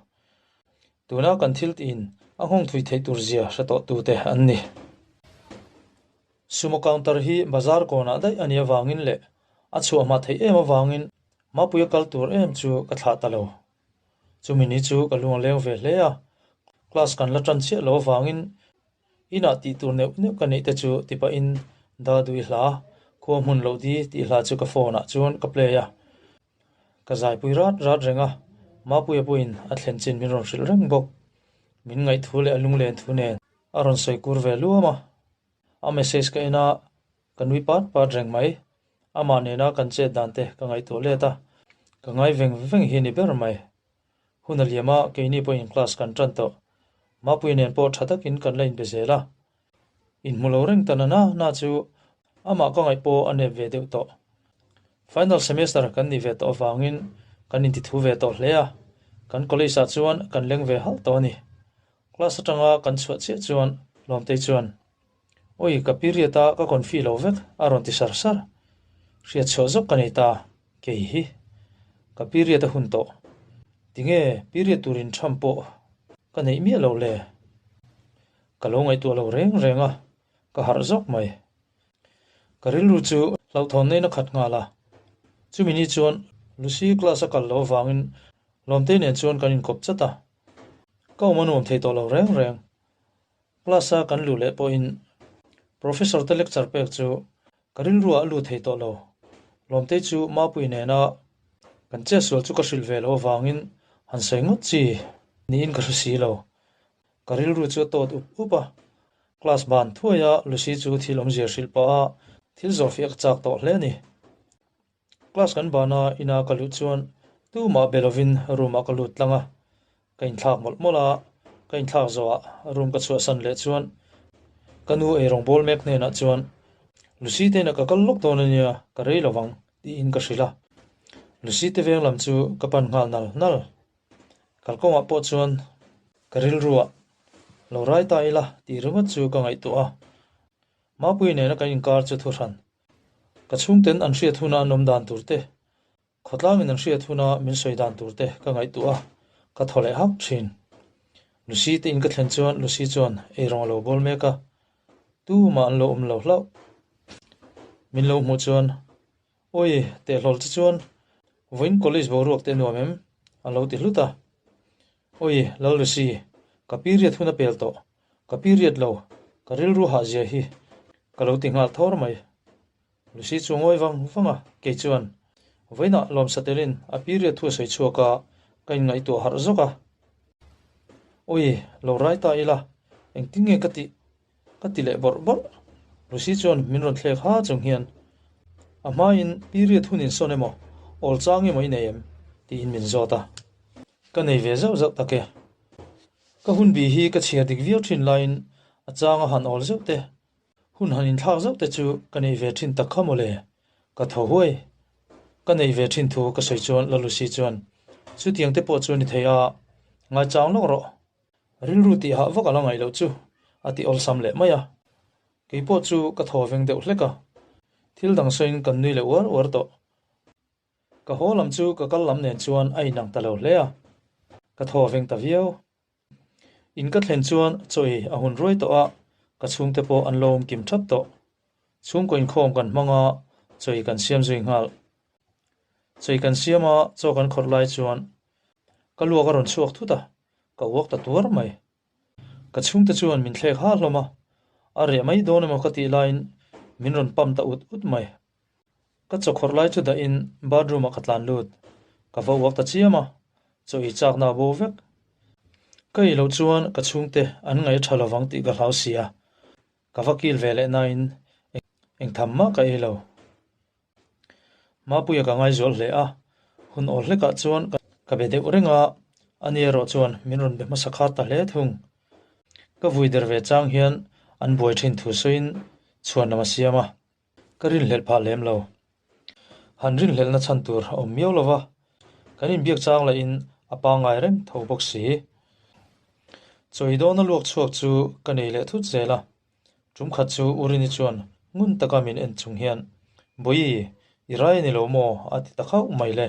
Tuna kan thil tiin a nghawng thui theih tur zia hre tawh tute an ni. Sumo counter hi bazar kawnah daih a nih avangin leh a chhuah hma theih em avangin Mapuia kal tur em chu ka thlah ta lo. Chumi ni chu ka lung a leng ve hle a, class kan la tan chiah lo avangin Inah tih tur neuh neuh ka neih te chu ti pahin Dadui hla, khua hmun loh di tih hla chu ka phone ah chuan ka play a. Ka zaipui rat rat reng a, Mapuia pawhin a thlen chin min rawn hrilh reng bawk. Min ngaih thu leh a lunglen thu nen a rawn sawi kur ve luam a. A message ka en a, ka nui pat pat reng mai. Amah nena kan chet dan te ka ngaihtuah let a, ka ngai veng veng hi a ni ber mai. Hun a liam a, keini pawhin class kan tan tawh. Mapui nen pawh tha takin kan la inbe zel a. Inhmu lo reng ta na na na chu amah ka ngaih pawh a nep ve deuh tawh. Final semester kan nih ve tawh avangin kan intithu ve tawh hle a, kan college ah chuan kan leng ve halh tawh a ni. Class atanga kan chhuah chiah chuan Lawmtei chuan, Oi, ka period a ka confi lo vek a rawn ti sar sar. Hriat chhuah zawk ka nei ta. Kei hi ka period a hun tawh. Tinge period tur intham pawh ka neih miah lo le? Ka lo ngaihtuah lo reng reng a, ka harh zawk mai. Ka rilru chu hlauhthawn neiin a khat nghal a. Chumi ni chuan Lucy class a kal loh avangin Lawmtei nen chuan kan inkawp chat a. Ka awm a nuam thei tawh lo reng reng. Class a kan luh leh pawhin Professor te lecture pek chu ka rilruah a lut thei tawh lo. Lawmtei chu Mapui nena kan chetsual chu ka hrilh ve loh avangin han sawi ngawt chi niin ka hre si lo. Ka rilru chu a tawt up up a, class ban thuai a Lucy chu thil awmzia hrilh pah a thil zawhfiah ka chak tawh hle a ni. Class kan ban a, ina ka luh chuan tumah be lovin room ah ka lut tlang a, ka inthlak mawlh mawlh a, ka inthlak zawhah room ka chhuahsan leh chuan ka nu eirawng bawl mek hnenah chuan Lucy te inah ka kal lawk dawn ania, ka rei lovang tiin ka hrilh a, Lucy te veng lam chu ka pan nghal nal nal. Kalkawngah pawh chuan. Ka rilruah lo rai ta ila tih ringawt chu ka ngaihtuah a. Mapui nena kan inkar chu thu hran. Ka chhungten an hriat huna an awm dan tur te, khawtlangin an hriat huna min sawi dan tur te ka ngaihtuah a, ka thaw leh hak thin. Lucy te in ka thlen chuan Lucy chuan eirawng a lo bawl mek a, tumah an lo awm lo hlauh. Min lo hmuh chuan Awi, teh hlawl che chuan vawiin college boruak te nuam em? a lo ti hlut a. Awi, Lal Lucy, ka period hun a pel tawh, ka period lo, ka rilru hah zia hi ka lo ti nghal thawr mai. Lucy chu ngawi vang vang a, kei chuan vawiinah lawmsa telin a period thu a sawi chhuak a, ka inngaihtuah harh zawk a. Awi, lo rai ta ila, engtin nge ka tih Ka ti leh bawrh bawrh. Lucy chuan min rawn thlek ha chung hian, A hmain period hun insawn emaw, awl chang emaw i nei em? tiin min zawt a. Ka nei ve zauh zauh tak e. Ka hun bi hi ka chhiar dik viau thin laiin a chang a han awl zeuh te, hun han inthlak zauh te chu ka neih ve thin tak kha mawle. Ka thaw huai. Ka neih ve thin thu ka sawi chuan La Lucy chuan, Chutiang te pawh chu ni thei a, ngaichang lawk rawh. Rilru tih hah vak a la ngaih loh chu a ti awlsam leh mai a. Kei pawh chu ka thaw veng deuh hlek a. Thil dang sawiin kan nui leh uar uar tawh. Ka haw lam chu ka kal lam nen chuan a inang ta lo hle a. Ka thaw veng ta viau. In ka thlen chuan chaw ei a hun ruai tawh a, ka chhungte pawh an lo awm kim thap tawh. Chhungkaw inkhawm kan hmang a, chaw ei kan siam zui nghal. Chaw ei kan siam a, chaw kan khawrh lai chuan ka luak a rawn chhuak thut a, Ka uak ta tuar mai. Ka chhungte chuan min thlek ha hlawm a, a reh mai dawn emaw ka tih laiin min rawn pump ta ut ut mai. Ka chawkhawrh lai chu dahin bathroom ah ka tlan lut. Ka va uak ta chiam a, chaw ei chakna a bo vek. Ka ei loh chuan ka chhungte an ngaih a tha lovang tih ka hlau si a, ka va kil ve leh nain engtham mah ka ei lo. Mapuia ka ngaizual hle a, hun awl hlekah chuan ka be deuh reng a, ani erawh chuan min rawn be hmasa khat ta hle thung. Ka vui der ve chang hian an buai thin thu sawiin chhuan lam a siam a, ka rinhlelh phah lem lo. Han rinhlelhna chhan tur a awm miau lo va, kan inbiak chang lahin a pangngai reng tho bawk si. Chawi dawna luak chhuak chu ka nei leh thut zel a, Tum khat chu Urini chuan ngun taka min en chung hian, Bawi, i rai a ni lo maw? a ti ta khauh mai le.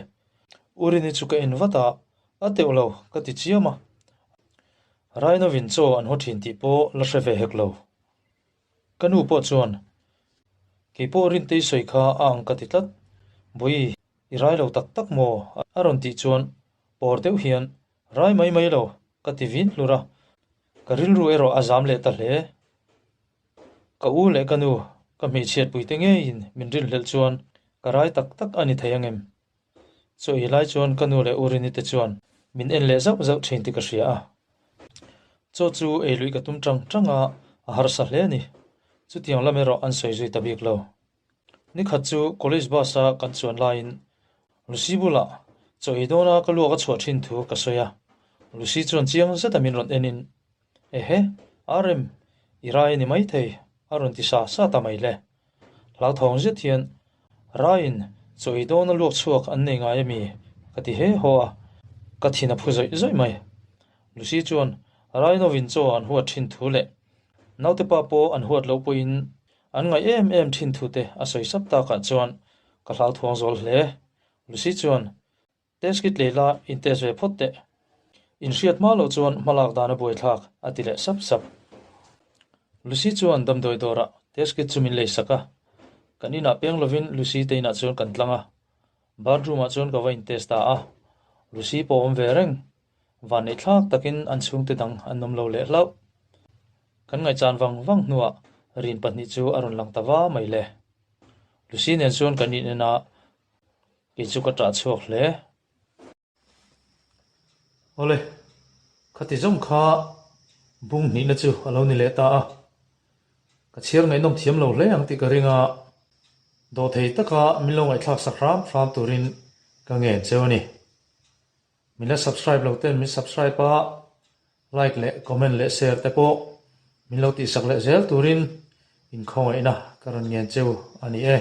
Urini chu ka en vat a, A teuh lo, ka ti chiam a. Raino-vin chaw an haw thin tih pawh la hre ve hek lo. Ka nu pawh chuan, Kei pawh Rintei sawi kha a ang ka ti tlat. Bawi, i rai lo tak tak maw? a rawn tih chuan pawr deuh hian, Rai mai mai lo, ka ti vin hlur a. Ka rilru erawh a zam leh ta hle. Ka u leh ka nu, ka hmeichhiatpui te ngeiin min rinhlelh chuan ka rai tak tak a ni thei angem? Chaw ei lai chuan ka nu leh u Rini te chuan min en leh zauh zauh thin tih ka hria a. Chaw chu ei luih ka tum tang tang a, a harsa hle a ni. Chutiang lam erawh an sawi zui ta bik lo. Nikhat chu college bus a kan chuan laiin Lucy bulah chaw ei dawna ka luak a chhuah thin thu ka sawi a, Lucy chuan chiang zeta min rawn enin, Ehe, RM, i rai a ni maithei, a rawn ti sa sa ta mai le. Hlauthawng zet hian, Raiin chaw ei dawna luak chhuak an nei ngai ami? ka ti he haw a, ka thin a phu zawih zawih mai. Lucy chuan Rainovin chaw an huat thin thu leh naute pa pawh an huat loh pawhin An ngaih em em thin thute a sawi sap takah chuan ka hlauthawng zawl hle. Lucy chuan, Test kit lei la, in test ve phawt teh. In hriat hma loh chuan hmalak dan a buaithlak, a ti leh sap sap. Lucy chuan damdawi dawrah test kit chu min lei sak a. Kan inah peng lovin Lucy te inah chuan kan tlang a. Bathroom ah chuan ka va in test ta a. Lucy pawh awm ve reng. Vanneih thlak takin an chhungte dang an awm lo leh hlauh. Kan ngaihchan vang vang hnuah rin pahnih chu a rawn lang ta va mai le. Lucy nen chuan kan inen a, kei chu ka ṭah chhuak hle. Awle, khati zawng kha bung hnihna chu a lo ni leh ta a. Ka chhiar ngaihnawm thiam lo hle ang tih ka ring a, dawhthei taka min lo ngaihthlak sak hram hram turin ka ngen cheu a ni. Min la subscribe lo ten min subscribe a, like leh comment leh share te pawh min lo tihsak leh zel turin inkhawngaihna ka rawn ngen cheu a ni e.